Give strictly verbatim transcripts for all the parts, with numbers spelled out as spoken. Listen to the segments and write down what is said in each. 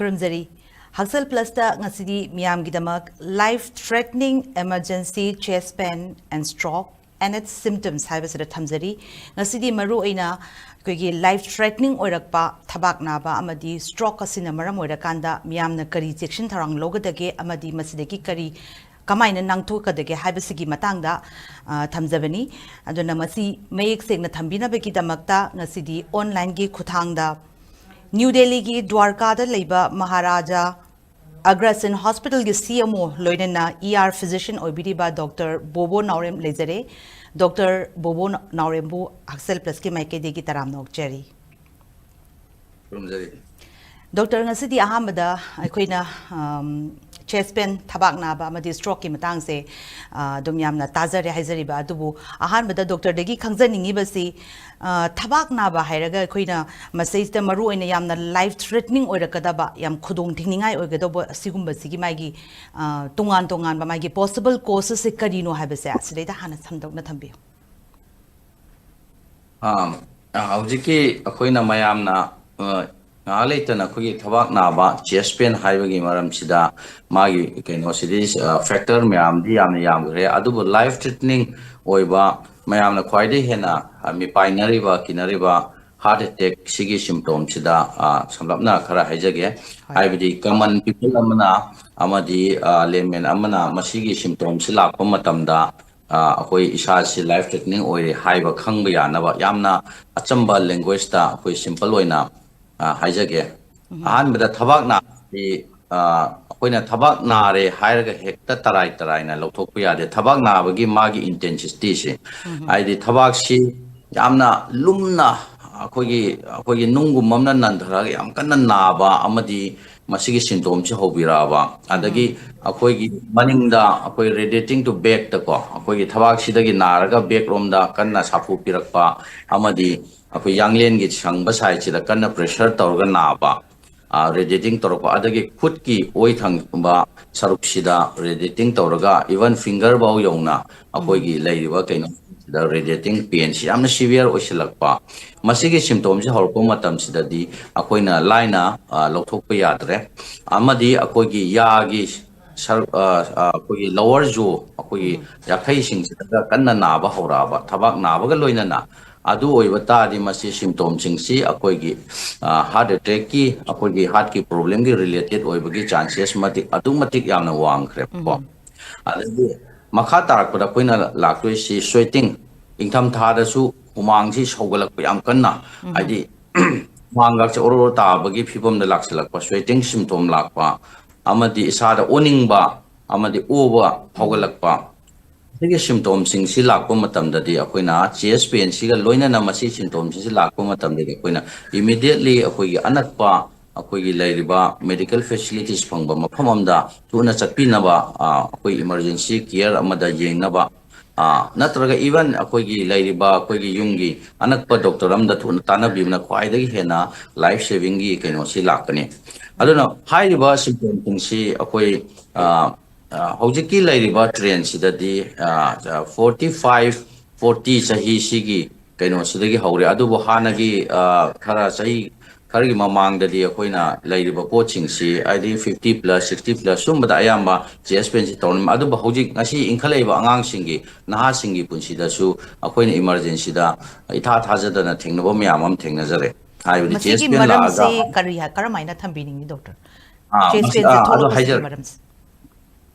ꯈꯨꯔꯨꯝꯖꯔꯤ꯫ ꯍꯛꯁꯦꯜ ꯄ꯭ꯂꯁꯇ ꯉꯁꯤꯗꯤ ꯃꯤꯌꯥꯝꯒꯤꯗꯃꯛ Life Threatening Emergency Chest Pain and Stroke and Its Symptoms ꯍꯥꯏꯕꯁꯤꯗ ꯊꯝꯖꯔꯤ꯫ ꯉꯁꯤꯗꯤ ꯃꯔꯨ ꯑꯣꯏꯅ ꯑꯩꯈꯣꯏꯒꯤ ꯂꯥꯏꯐ ꯊ꯭ꯔꯦꯇꯅꯤꯡ ꯑꯣꯏꯔꯛꯄ ꯊꯕꯥꯛ ꯅꯥꯕ ꯑꯃꯗꯤ ꯁ꯭ꯇ꯭ꯔꯣꯛ ꯑꯁꯤꯅ ꯃꯔꯝ ꯑꯣꯏꯔꯀꯥꯟꯗ ꯃꯤꯌꯥꯝꯅ ꯀꯔꯤ ꯆꯦꯛꯁꯤꯟ ꯊꯧꯔꯥꯡ ꯂꯧꯒꯗꯒꯦ ꯑꯃꯗꯤ ꯃꯁꯤꯗꯒꯤ ꯀꯔꯤ ꯀꯃꯥꯏꯅ ꯉꯥꯛꯊꯣꯛꯀꯗꯒꯦ ꯍꯥꯏꯕꯁꯤꯒꯤ ꯃꯇꯥꯡꯗ, ꯑ, ꯊꯝꯖꯕꯅꯤ꯫ ꯑꯗꯨꯅ ꯃꯁꯤ ꯃꯌꯦꯛ ꯁꯦꯡꯅ ꯊꯝꯕꯤꯅꯕꯒꯤꯗꯃꯛꯇ ꯉꯁꯤꯗꯤ ꯑꯣꯟꯂꯥꯏꯟꯒꯤ ꯈꯨꯠꯊꯥꯡꯗ ꯅ꯭ꯌꯨ ꯗꯦꯜꯂꯤꯒꯤ ꯗ꯭ꯋꯥꯔꯀꯥꯗ ꯂꯩꯕ ꯃꯍꯥꯔꯥꯖꯥ ꯑꯒ꯭ꯔꯁꯦꯟ ꯍꯣꯁꯄꯤꯇꯥꯜꯒꯤ ꯁꯤ ꯑꯦꯝ ꯑꯣ ꯂꯣꯏꯅꯅ ꯏ ꯑꯥꯔ ꯐꯤꯖꯤꯁꯤꯌꯟ ꯑꯣꯏꯕꯤꯔꯤꯕ ꯗꯣꯛꯇꯔ ꯕꯣꯕꯣ ꯅꯥꯎꯔꯦꯝ ꯂꯩꯖꯔꯦ꯫ ꯗꯣꯛꯇꯔ ꯕꯣꯕꯣ ꯅꯥꯎꯔꯦꯝꯕꯨ ꯍꯛꯁꯦꯜ ꯄ꯭ꯂꯁꯀꯤ ꯃꯥꯏꯀꯩꯗꯒꯤ ꯇꯔꯥꯝꯅ ꯑꯣꯛꯆꯔꯤ꯫ ꯈꯨꯔꯨꯝꯖꯔꯤ꯫ ꯗꯣꯛꯇꯔ, ꯉꯁꯤꯗꯤ ꯑꯍꯥꯟꯕꯗ ꯑꯩꯈꯣꯏꯅ, ꯑꯝ, ꯆꯦꯁ ꯄꯦꯟ, ꯊꯕꯥꯛ ꯅꯥꯕ ꯑꯃꯗꯤ ꯁ꯭ꯇ꯭ꯔꯣꯛꯀꯤ ꯃꯇꯥꯡꯁꯦ, ꯑ, ꯑꯗꯨꯝ ꯌꯥꯝꯅ ꯇꯥꯖꯔꯦ ꯍꯥꯏꯖꯔꯤꯕ, ꯑꯗꯨꯕꯨ ꯑꯍꯥꯟꯕꯗ ꯗꯣꯛꯇꯔꯗꯒꯤ ꯈꯪꯖꯅꯤꯡꯉꯤꯕꯁꯤ, ꯑ, ꯊꯕꯥꯛ ꯅꯥꯕ ꯍꯥꯏꯔꯒ ꯑꯩꯈꯣꯏꯅ ꯃꯁꯤꯗꯩꯁꯤꯗ ꯃꯔꯨ ꯑꯣꯏꯅ ꯌꯥꯝꯅ ꯂꯥꯏꯐ ꯊ꯭ꯔꯦꯇꯅꯤꯡ ꯑꯣꯏꯔꯛꯀꯗꯕ, ꯌꯥꯝ ꯈꯨꯗꯣꯡ ꯊꯤꯅꯤꯡꯉꯥꯏ ꯑꯣꯏꯒꯗꯧꯕ ꯑꯁꯤꯒꯨꯝꯕꯁꯤꯒꯤ ꯃꯥꯒꯤ, ꯑ, ꯇꯣꯉꯥꯟ ꯇꯣꯉꯥꯟꯕ ꯃꯥꯒꯤ ꯄꯣꯁꯤꯕꯜ ꯀꯣꯁꯦꯁꯁꯦ ꯀꯔꯤꯅꯣ ꯍꯥꯏꯕꯁꯦ ꯁꯤꯗꯩꯗ ꯍꯥꯟꯅ ꯁꯟꯗꯣꯛꯅ ꯊꯝꯕꯤꯌꯨ꯫ ꯑꯥ, ꯑꯥ, ꯍꯧꯖꯤꯛꯀꯤ ꯑꯩꯈꯣꯏꯅ ꯃꯌꯥꯝꯅ, ꯑ, ꯉꯥꯏꯍꯥꯛ ꯂꯩꯇꯅ ꯑꯩꯈꯣꯏꯒꯤ ꯊꯕꯥꯛ ꯅꯥꯕ, ꯆꯦꯁ ꯄꯦꯟ ꯍꯥꯏꯕꯒꯤ ꯃꯔꯝꯁꯤꯗ ꯃꯥꯒꯤ ꯀꯩꯅꯣꯁꯤꯗꯤ, ꯑ, ꯐꯦꯛꯇꯔ ꯃꯌꯥꯝꯗꯤ ꯌꯥꯝꯅ ꯌꯥꯝꯈ꯭ꯔꯦ, ꯑꯗꯨꯕꯨ ꯂꯥꯏꯐ ꯊ꯭ꯔꯦꯇꯅꯤꯡ ꯑꯣꯏꯕ, ꯃꯌꯥꯝꯅ ꯈ꯭ꯋꯥꯏꯗꯒꯤ ꯍꯦꯟꯅ, ꯑ, ꯃꯤꯄꯥꯏꯅꯔꯤꯕ, ꯀꯤꯅꯔꯤꯕ ꯍꯥꯔꯠ ꯑꯦꯇꯦꯛ ꯁꯤꯒꯤ ꯁꯤꯝꯇꯣꯝꯁꯤꯗ, ꯑ, ꯁꯝꯂꯞꯅ ꯈꯔ ꯍꯥꯏꯖꯒꯦ꯫ ꯍꯣꯏ꯫ ꯍꯥꯏꯕꯗꯤ ꯀꯃꯟ ꯄꯤꯄꯜ ꯑꯃꯅ ꯑꯃꯗꯤ, ꯑ, ꯂꯦꯃꯦꯟ ꯑꯃꯅ ꯃꯁꯤꯒꯤ ꯁꯤꯝꯇꯣꯝꯁꯤ ꯂꯥꯛꯄ ꯃꯇꯝꯗ, ꯑ, ꯑꯩꯈꯣꯏ ꯏꯁꯥꯁꯤ ꯂꯥꯏꯐ ꯊ꯭ꯔꯦꯇꯅꯤꯡ ꯑꯣꯏꯔꯦ ꯍꯥꯏꯕ ꯈꯪꯕ ꯌꯥꯅꯕ ꯌꯥꯝꯅ ꯑꯆꯝꯕ ꯂꯦꯡꯒ꯭ꯋꯦꯖꯇ ꯑꯩꯈꯣꯏ ꯁꯤꯝꯄꯜ ꯑꯣꯏꯅ, ꯑ, ꯍꯥꯏꯖꯒꯦ꯫ ꯎꯝ꯫ ꯑꯍꯥꯟꯕꯗ ꯊꯕꯥꯛ ꯅꯥꯕꯁꯤ, ꯑ, ꯑꯩꯈꯣꯏꯅ ꯊꯕꯥꯛ ꯅꯥꯔꯦ ꯍꯥꯏꯔꯒ ꯍꯦꯛꯇ ꯇꯔꯥꯏ ꯇꯔꯥꯏꯅ ꯂꯧꯊꯣꯛꯄ ꯌꯥꯗꯦ꯫ ꯊꯕꯥꯛ ꯅꯥꯕꯒꯤ ꯃꯥꯒꯤ ꯏꯟꯇꯦꯟꯁꯤꯇꯤꯁꯦ, ꯎꯝ꯫ ꯍꯥꯏꯗꯤ ꯊꯕꯥꯛꯁꯤ ꯌꯥꯝꯅ ꯂꯨꯝꯅ ꯑꯩꯈꯣꯏꯒꯤ, ꯑꯩꯈꯣꯏꯒꯤ ꯅꯨꯡꯒꯨꯝꯕ ꯑꯃꯅ ꯅꯟꯊꯔꯒ ꯌꯥꯝ ꯀꯟꯅ ꯅꯥꯕ ꯑꯃꯗꯤ ꯃꯁꯤꯒꯤ ꯁꯤꯝꯇꯣꯝꯁꯤ ꯍꯧꯕꯤꯔꯛꯑꯕ, ꯑꯗꯒꯤ ꯎꯝ꯫ ꯑꯩꯈꯣꯏꯒꯤ ꯃꯅꯤꯡꯗ ꯑꯩꯈꯣꯏ radiating to backꯇꯀꯣ, ꯑꯩꯈꯣꯏꯒꯤ ꯊꯕꯥꯛꯁꯤꯗꯒꯤ ꯅꯥꯔꯒ back ꯔꯣꯝꯗ ꯀꯟꯅ ꯁꯥꯐꯨ ꯄꯤꯔꯛꯄ ꯑꯃꯗꯤ ꯑꯩꯈꯣꯏ ꯌꯥꯡꯂꯦꯟꯒꯤ ꯁꯪꯕ ꯁꯥꯏꯠꯁꯤꯗ ꯀꯟꯅ ꯄ꯭ꯔꯦꯁꯔ ꯇꯧꯔꯒ ꯅꯥꯕ, ꯑ, radiating ꯇꯧꯔꯛꯄ, ꯑꯗꯒꯤ ꯈꯨꯠꯀꯤ ꯑꯣꯏ ꯊꯪꯕ ꯁꯔꯨꯛꯁꯤꯗ radiating ꯇꯧꯔꯒ even finger ꯐꯥꯎ ꯌꯧꯅ ꯑꯩꯈꯣꯏꯒꯤ ꯎꯝ꯫ ꯂꯩꯔꯤꯕ ꯀꯩꯅꯣ the radiating pain ꯁꯤ ꯌꯥꯝꯅ severe ꯑꯣꯏꯁꯤꯜꯂꯛꯄ꯫ ꯃꯁꯤꯒꯤ symptom ꯁꯤ ꯍꯧꯔꯛꯄ ꯃꯇꯝꯁꯤꯗꯗꯤ ꯑꯩꯈꯣꯏꯅ ꯂꯥꯏꯅ, ꯑ, ꯂꯧꯊꯣꯛꯄ ꯌꯥꯗ꯭ꯔꯦ꯫ ꯑꯃꯗꯤ ꯑꯩꯈꯣꯏꯒꯤ ꯌꯥꯒꯤ ꯁꯔꯨꯛ, ꯑ, ꯑ, ꯑꯩꯈꯣꯏꯒꯤ lower jaw, ꯑꯩꯈꯣꯏꯒꯤ ꯎꯝ꯫ ꯌꯥꯈꯩꯁꯤꯡꯁꯤꯗ ꯀꯟꯅ ꯅꯥꯕ ꯍꯧꯔꯛꯑꯕ, ꯊꯕꯥꯛ ꯅꯥꯕꯒ ꯂꯣꯏꯅꯅ꯫ ꯑꯗꯨ ꯑꯣꯏꯕ ꯇꯥꯔꯗꯤ ꯃꯁꯤ symptom ꯁꯤꯡꯁꯤ ꯑꯩꯈꯣꯏꯒꯤ, ꯑ, heart attack ꯀꯤ, ꯑꯩꯈꯣꯏꯒꯤ heart ꯀꯤ problem ꯒꯤ related ꯑꯣꯏꯕꯒꯤ chances ꯃꯇꯤꯛ, ꯑꯗꯨꯛ ꯃꯇꯤꯛ ꯌꯥꯝꯅ ꯋꯥꯡꯈ꯭ꯔꯦꯕꯀꯣ꯫ ꯎꯝ꯫ ꯑꯗꯒꯤ ꯃꯈꯥ ꯇꯥꯔꯛꯄꯗ ꯑꯩꯈꯣꯏꯅ ꯂꯥꯛꯇꯣꯏꯁꯤ sweating, ꯏꯪꯊꯝꯊꯥꯗꯁꯨ ꯍꯨꯃꯥꯡꯁꯤ ꯁꯧꯒꯠꯂꯛꯄ ꯌꯥꯝ ꯀꯟꯅ, ꯎꯝ꯫ ꯍꯥꯏꯗꯤ ꯍꯨꯃꯥꯡꯒꯁꯦ ꯑꯣꯔꯣ ꯑꯣꯔꯣ ꯇꯥꯕꯒꯤ ꯐꯤꯕꯝꯗ ꯂꯥꯛꯁꯤꯜꯂꯛꯄ, sweating symptom ꯂꯥꯛꯄ, ꯑꯃꯗꯤ ꯏꯁꯥꯗ ꯑꯣꯅꯤꯡꯕ, ꯑꯃꯗꯤ ꯑꯣꯕ ꯎꯝ꯫ ꯍꯧꯒꯠꯂꯛꯄ, ꯁꯤꯒꯤ symptom ꯁꯤꯡꯁꯤ ꯂꯥꯛꯄ ꯃꯇꯝꯗꯗꯤ ꯑꯩꯈꯣꯏꯅ chest pain ꯁꯤꯒ ꯂꯣꯏꯅꯅ ꯃꯁꯤ symptom ꯁꯤꯡꯁꯤ ꯂꯥꯛꯄ ꯃꯇꯝꯗꯗꯤ ꯑꯩꯈꯣꯏꯅ immediately ꯑꯩꯈꯣꯏꯒꯤ ꯑꯅꯛꯄ ꯑꯩꯈꯣꯏꯒꯤ ꯂꯩꯔꯤꯕ medical facilities ꯐꯪꯕ ꯃꯐꯝ ꯑꯃꯗ ꯊꯨꯅ ꯆꯠꯄꯤꯅꯕ, ꯑ, ꯑꯩꯈꯣꯏ emergency care ꯑꯃꯗ ꯌꯦꯡꯅꯕ, ꯑ, ꯅꯠꯇ꯭ꯔꯒ even ꯑꯩꯈꯣꯏꯒꯤ ꯂꯩꯔꯤꯕ ꯑꯩꯈꯣꯏꯒꯤ ꯌꯨꯝꯒꯤ ꯑꯅꯛꯄ doctor ꯑꯃꯗ ꯊꯨꯅ ꯇꯥꯟꯅꯕꯤꯕꯅ ꯈ꯭ꯋꯥꯏꯗꯒꯤ ꯍꯦꯟꯅ life saving ꯒꯤ ꯀꯩꯅꯣꯁꯤ ꯂꯥꯛꯀꯅꯤ꯫ ꯑꯗꯨꯅ ꯎꯝ꯫ ꯍꯥꯏꯔꯤꯕ symptom ꯁꯤꯡꯁꯤ ꯑꯩꯈꯣꯏ, ꯑ, ꯑ, ꯍꯧꯖꯤꯛꯀꯤ ꯂꯩꯔꯤꯕ trend ꯁꯤꯗꯗꯤ, ꯑ, ꯑ, forty five, forty ꯆꯍꯤꯁꯤꯒꯤ ꯀꯩꯅꯣꯁꯤꯗꯒꯤ ꯍꯧꯔꯦ꯫ ꯑꯗꯨꯕꯨ ꯍꯥꯟꯅꯒꯤ, ꯑ, ꯈꯔ ꯆꯍꯤ ꯈꯔꯒꯤ ꯃꯃꯥꯡꯗꯗꯤ ꯑꯩꯈꯣꯏꯅ ꯂꯩꯔꯤꯕ ꯄꯣꯠꯁꯤꯡꯁꯤ, ꯍꯥꯏꯗꯤ fifty plus, sixty plus ꯁꯨꯝꯕꯗ ꯑꯌꯥꯝꯕ chest pain ꯁꯤ ꯇꯧꯔꯝꯃꯤ꯫ ꯑꯗꯨꯕꯨ ꯍꯧꯖꯤꯛ ꯉꯁꯤ ꯏꯟꯈꯠꯂꯛꯏꯕ ꯑꯉꯥꯡꯁꯤꯡꯒꯤ, ꯅꯍꯥꯁꯤꯡꯒꯤ ꯄꯨꯟꯁꯤꯗꯁꯨ ꯑꯩꯈꯣꯏꯅ emergency ꯗ ꯏꯊꯥ ꯊꯥꯖꯗꯅ ꯊꯦꯡꯅꯕ ꯃꯌꯥꯝ ꯑꯃ ꯊꯦꯡꯅꯖꯔꯦ꯫ ꯍꯥꯏꯕꯗꯤ ꯃꯁꯤꯒꯤ chest pain ꯃꯔꯝꯁꯤ ꯂꯥꯛꯑꯒ ꯀꯔꯤ, ꯀꯔꯝꯍꯥꯏꯅ ꯊꯝꯕꯤꯅꯤꯡꯉꯤ, doctor? ꯑꯥ, chest ꯃꯁꯤ-, pain ꯁꯦ ꯑꯥ, ꯑꯗꯨ ꯊꯣꯛꯂꯛꯄꯁꯤꯒꯤ ꯍꯥꯏꯖꯔ-, ꯃꯔꯝꯁꯦ꯫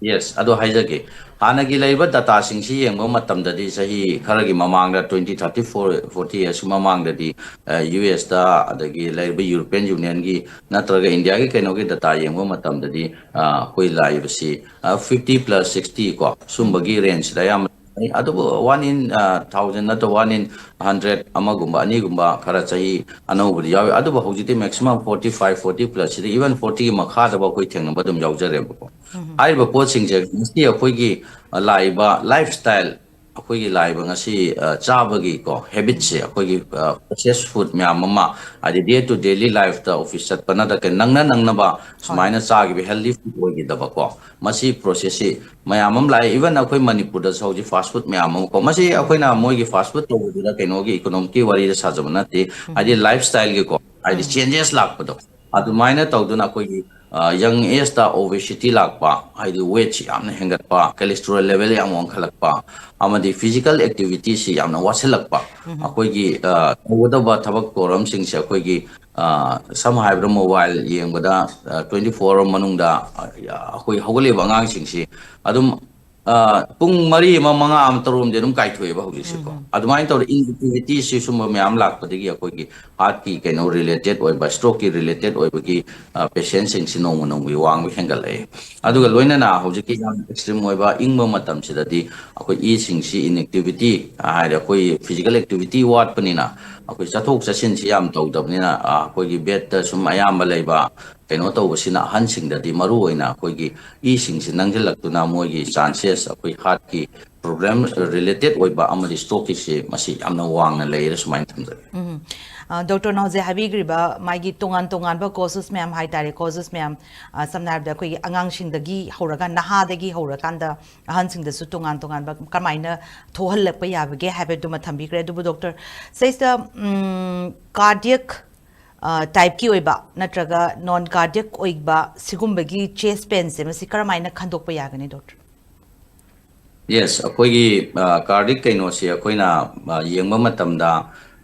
Yes, ꯑꯗꯨ ꯍꯥꯏꯖꯒꯦ꯫ ꯍꯥꯟꯅꯒꯤ ꯂꯩꯔꯤꯕ data ꯁꯤꯡꯁꯤ ꯌꯦꯡꯕ ꯃꯇꯝꯗꯗꯤ ꯆꯍꯤ ꯈꯔꯒꯤ ꯃꯃꯥꯡꯗ twenty, thirty, forty years ꯃꯃꯥꯡꯗꯗꯤ, ꯑ, U S ꯇ, ꯑꯗꯒꯤ ꯂꯩꯔꯤꯕ European Union ꯒꯤ ꯅꯠꯇ꯭ꯔꯒ India ꯒꯤ ꯀꯩꯅꯣꯒꯤ data ꯌꯦꯡꯕ ꯃꯇꯝꯗꯗꯤ, ꯑ, ꯑꯩꯈꯣꯏ ꯂꯥꯛꯏꯕꯁꯤ, ꯑ, fifty plus sixty ꯀꯣ, ꯁꯨꯝꯕꯒꯤ range ꯗ ꯑꯌꯥꯝꯕ ꯂꯩ꯫ ꯑꯗꯨꯕꯨ one in, ꯑ, thousand ꯅꯠꯇ꯭ꯔꯒ one in hundred ꯑꯃꯒꯨꯝꯕ ꯑꯅꯤꯒꯨꯝꯕ ꯈꯔ ꯆꯍꯤ ꯑꯅꯧꯕꯗꯤ ꯌꯥꯎꯏ꯫ ꯑꯗꯨꯕꯨ ꯍꯧꯖꯤꯛꯇꯤ maximum forty five, forty plus ꯁꯤꯗ even forty ꯒꯤ ꯃꯈꯥꯗꯕꯨ ꯑꯩꯈꯣꯏ ꯊꯦꯡꯅꯕ ꯑꯗꯨꯝ ꯌꯥꯎꯖꯔꯦꯕꯀꯣ꯫ ꯎꯝ꯫ ꯍꯥꯏꯔꯤꯕ ꯄꯣꯠꯁꯤꯡꯁꯦ ꯉꯁꯤ ꯑꯩꯈꯣꯏꯒꯤ, ꯑ, ꯂꯥꯛꯏꯕ lifestyle, ꯑꯩꯈꯣꯏꯒꯤ ꯂꯥꯛꯏꯕ ꯉꯁꯤ, ꯑ, ꯆꯥꯕꯒꯤꯀꯣ, ꯍꯦꯕꯤꯠꯁꯦ, ꯑꯩꯈꯣꯏꯒꯤ, ꯑ, ꯄ꯭ꯔꯣꯁꯦꯁ ꯐꯨꯗ ꯃꯌꯥꯝ ꯑꯃ, ꯍꯥꯏꯗꯤ ꯗꯦ ꯇꯨ ꯗꯦꯂꯤ ꯂꯥꯏꯐꯇ ꯑꯣꯐꯤꯁ ꯆꯠꯄ ꯅꯠꯇ꯭ꯔꯒ ꯅꯪꯅ ꯅꯪꯅꯕ ꯁꯨꯃꯥꯏꯅ ꯆꯥꯈꯤꯕ ꯍꯦꯜꯗꯤ ꯐꯨꯗ ꯑꯣꯏꯈꯤꯗꯕꯀꯣ, ꯃꯁꯤ ꯄ꯭ꯔꯣꯁꯦꯁꯁꯤ ꯃꯌꯥꯝ ꯑꯃ ꯂꯥꯛꯑꯦ꯫ ꯏꯚꯟ ꯑꯩꯈꯣꯏ ꯃꯅꯤꯄꯨꯔꯗꯁꯨ ꯍꯧꯖꯤꯛ ꯐꯥꯁ ꯐꯨꯗ ꯃꯌꯥꯝ ꯑꯃꯀꯣ, ꯃꯁꯤ ꯑꯩꯈꯣꯏꯅ ꯃꯣꯏꯒꯤ ꯐꯥꯁ ꯐꯨꯗ ꯇꯧꯕꯗꯨꯗ ꯀꯩꯅꯣꯒꯤ ꯏꯀꯣꯅꯣꯃꯤꯛꯀꯤ ꯋꯥꯔꯤꯗ ꯁꯥꯖꯕ ꯅꯠꯇꯦ, ꯍꯥꯏꯗꯤ ꯂꯥꯏꯐ ꯁ꯭ꯇꯥꯏꯜꯒꯤꯀꯣ, ꯍꯥꯏꯗꯤ ꯆꯦꯟꯖꯦꯁ ꯂꯥꯛꯄꯗꯣ, ꯑꯗꯨꯃꯥꯏꯅ ꯇꯧꯗꯨꯅ ꯑꯩꯈꯣꯏꯒꯤ, ꯑ, ꯌꯪ ꯑꯦꯖꯇ ꯑꯣꯕꯦꯁꯤꯇꯤ ꯂꯥꯛꯄ, ꯍꯥꯏꯗꯤ ꯋꯦꯠꯁꯤ ꯌꯥꯝꯅ ꯍꯦꯟꯒꯠꯄ, ꯀꯦꯂꯦꯁꯇ꯭ꯔꯣꯜ ꯂꯦꯚꯦꯜ ꯌꯥꯝ ꯋꯥꯡꯈꯠꯂꯛꯄ, ꯑꯃꯗꯤ ꯐꯤꯖꯤꯀꯦꯜ ꯑꯦꯛꯇꯤꯚꯤꯇꯤꯁꯤ ꯌꯥꯝꯅ ꯋꯥꯠꯁꯤꯜꯂꯛꯄ, ꯑꯩꯈꯣꯏꯒꯤ, ꯑ, ꯇꯧꯒꯗꯕ ꯊꯕꯛ ꯊꯧꯔꯝꯁꯤꯡꯁꯦ ꯑꯩꯈꯣꯏꯒꯤ, ꯑ, ꯁꯝꯅ ꯍꯥꯏꯔꯕꯗ ꯃꯣꯕꯥꯏꯜ ꯌꯦꯡꯕꯗ, ꯑ, ꯇ꯭ꯋꯦꯟꯇꯤ ꯐꯣꯔ ꯑꯋꯥꯔ ꯃꯅꯨꯡꯗ, ꯑ, ꯑꯩꯈꯣꯏ ꯍꯧꯒꯠꯂꯤꯕ ꯑꯉꯥꯡꯁꯤꯡꯁꯤ ꯑꯗꯨꯝ, ꯑ, ꯄꯨꯡ ꯃꯔꯤ ꯑꯃ, ꯃꯉꯥ ꯑꯃ, ꯇꯔꯨꯛ ꯑꯃꯗꯤ ꯑꯗꯨꯝ ꯀꯥꯏꯊꯣꯛꯑꯦꯕ ꯍꯧꯖꯤꯛꯁꯦꯀꯣ꯫ ꯑꯗꯨꯃꯥꯏꯅ ꯇꯧꯔ ꯏꯟꯑꯦꯛꯇꯤꯚꯤꯇꯤꯁꯤ ꯁꯨꯝꯕ ꯃꯌꯥꯝ ꯂꯥꯛꯄꯗꯒꯤ ꯑꯩꯈꯣꯏꯒꯤ ꯍꯥꯔꯠꯀꯤ ꯀꯩꯅꯣ ꯔꯤꯂꯦꯇꯦꯠ ꯑꯣꯏꯕ, ꯁ꯭ꯇ꯭ꯔꯣꯛꯀꯤ ꯔꯤꯂꯦꯇꯦꯠ ꯑꯣꯏꯕꯒꯤ, ꯑ, ꯄꯦꯁꯦꯟꯁꯤꯡꯁꯤ ꯅꯣꯡꯃ ꯅꯣꯡꯃꯒꯤ ꯋꯥꯡꯕ ꯍꯦꯟꯒꯠꯂꯛꯑꯦ꯫ ꯑꯗꯨꯒ ꯂꯣꯏꯅꯅ ꯍꯧꯖꯤꯛꯀꯤ ꯌꯥꯝ ꯑꯦꯛꯁꯇ꯭ꯔꯤꯝ ꯑꯣꯏꯕ ꯏꯪꯕ ꯃꯇꯝꯁꯤꯗꯗꯤ ꯑꯩꯈꯣꯏ ꯏꯁꯤꯡꯁꯤ ꯏꯟꯑꯦꯛꯇꯤꯚꯤꯇꯤ, ꯍꯥꯏꯗꯤ ꯑꯩꯈꯣꯏ ꯐꯤꯖꯤꯀꯦꯜ ꯑꯦꯛꯇꯤꯚꯤꯇꯤ ꯋꯥꯠꯄꯅꯤꯅ, ꯑꯩꯈꯣꯏ ꯆꯠꯊꯣꯛ ꯆꯠꯁꯤꯟꯁꯤ ꯌꯥꯝ ꯇꯧꯗꯕꯅꯤꯅ, ꯑ, ꯑꯩꯈꯣꯏꯒꯤ ꯕꯦꯗꯇ ꯁꯨꯝ ꯑꯌꯥꯝꯕ ꯂꯩꯕ, ꯀꯩꯅꯣ ꯇꯧꯕꯁꯤꯅ ꯑꯍꯟꯁꯤꯡꯗꯗꯤ ꯃꯔꯨ ꯑꯣꯏꯅ ꯑꯩꯈꯣꯏꯒꯤ ꯏꯁꯤꯡꯁꯤ ꯅꯪꯁꯤꯜꯂꯛꯇꯨꯅ ꯃꯣꯏꯒꯤ ꯆꯥꯟꯁꯦꯁ ꯑꯩꯈꯣꯏ ꯍꯥꯔꯠꯀꯤ ꯄ꯭ꯔꯣꯕ꯭ꯂꯦꯝ ꯔꯤꯂꯦꯇꯦꯠ ꯑꯣꯏꯕ ꯑꯃꯗꯤ ꯁ꯭ꯇ꯭ꯔꯣꯛꯀꯤꯁꯦ ꯃꯁꯤ ꯌꯥꯝꯅ ꯋꯥꯡꯅ ꯂꯩꯔꯦ ꯁꯨꯃꯥꯏꯅ ꯊꯝꯖꯒꯦ꯫ ꯎꯝ꯫ ꯑ, ꯗꯣꯛꯇꯔꯅ ꯍꯧꯖꯤꯛ ꯍꯥꯏꯕꯤꯈ꯭ꯔꯤꯕ ꯃꯥꯒꯤ ꯇꯣꯉꯥꯟ ꯇꯣꯉꯥꯟꯕ ꯀꯣꯖꯦꯁ ꯃꯌꯥꯝ ꯍꯥꯏ ꯇꯥꯔꯦ, ꯀꯣꯖꯦꯁ ꯃꯌꯥꯝ, ꯑ, ꯁꯝꯅ ꯍꯥꯏꯔꯕꯗ ꯑꯩꯈꯣꯏꯒꯤ ꯑꯉꯥꯡꯁꯤꯡꯗꯒꯤ ꯍꯧꯔꯒ, ꯅꯍꯥꯗꯒꯤ ꯍꯧꯔꯀꯥꯟꯗ ꯑꯍꯟꯁꯤꯡꯗꯁꯨ ꯇꯣꯉꯥꯟ ꯇꯣꯉꯥꯟꯕ ꯀꯔꯝꯍꯥꯏꯅ ꯊꯣꯛꯍꯜꯂꯛꯄ ꯌꯥꯕꯒꯦ ꯍꯥꯏꯕꯗꯨꯃ ꯊꯝꯕꯤꯈ꯭ꯔꯦ꯫ ꯑꯗꯨꯕꯨ ꯗꯣꯛꯇꯔ, ꯁꯤꯗꯩꯁꯤꯗ, ꯎꯝ, ꯀꯥꯔꯗꯤꯌꯛ, ꯑ, ꯇꯥꯏꯞꯀꯤ ꯑꯣꯏꯕ ꯅꯠꯇ꯭ꯔꯒ ꯅꯣꯟ ꯀꯥꯔꯗꯤꯌꯛ ꯑꯣꯏꯕ ꯁꯤꯒꯨꯝꯕꯒꯤ ꯆꯦꯁ ꯄꯦꯟꯁꯦ ꯃꯁꯤ ꯀꯔꯝꯍꯥꯏꯅ ꯈꯟꯗꯣꯛꯄ ꯌꯥꯒꯅꯤ, ꯗꯣꯛꯇꯔ? ꯌꯦꯁ, ꯑꯩꯈꯣꯏꯒꯤ, ꯑ, ꯀꯥꯔꯗꯤꯛ ꯀꯩꯅꯣꯁꯤ ꯑꯩꯈꯣꯏꯅ, ꯑ, ꯌꯦꯡꯕ ꯃꯇꯝꯗ,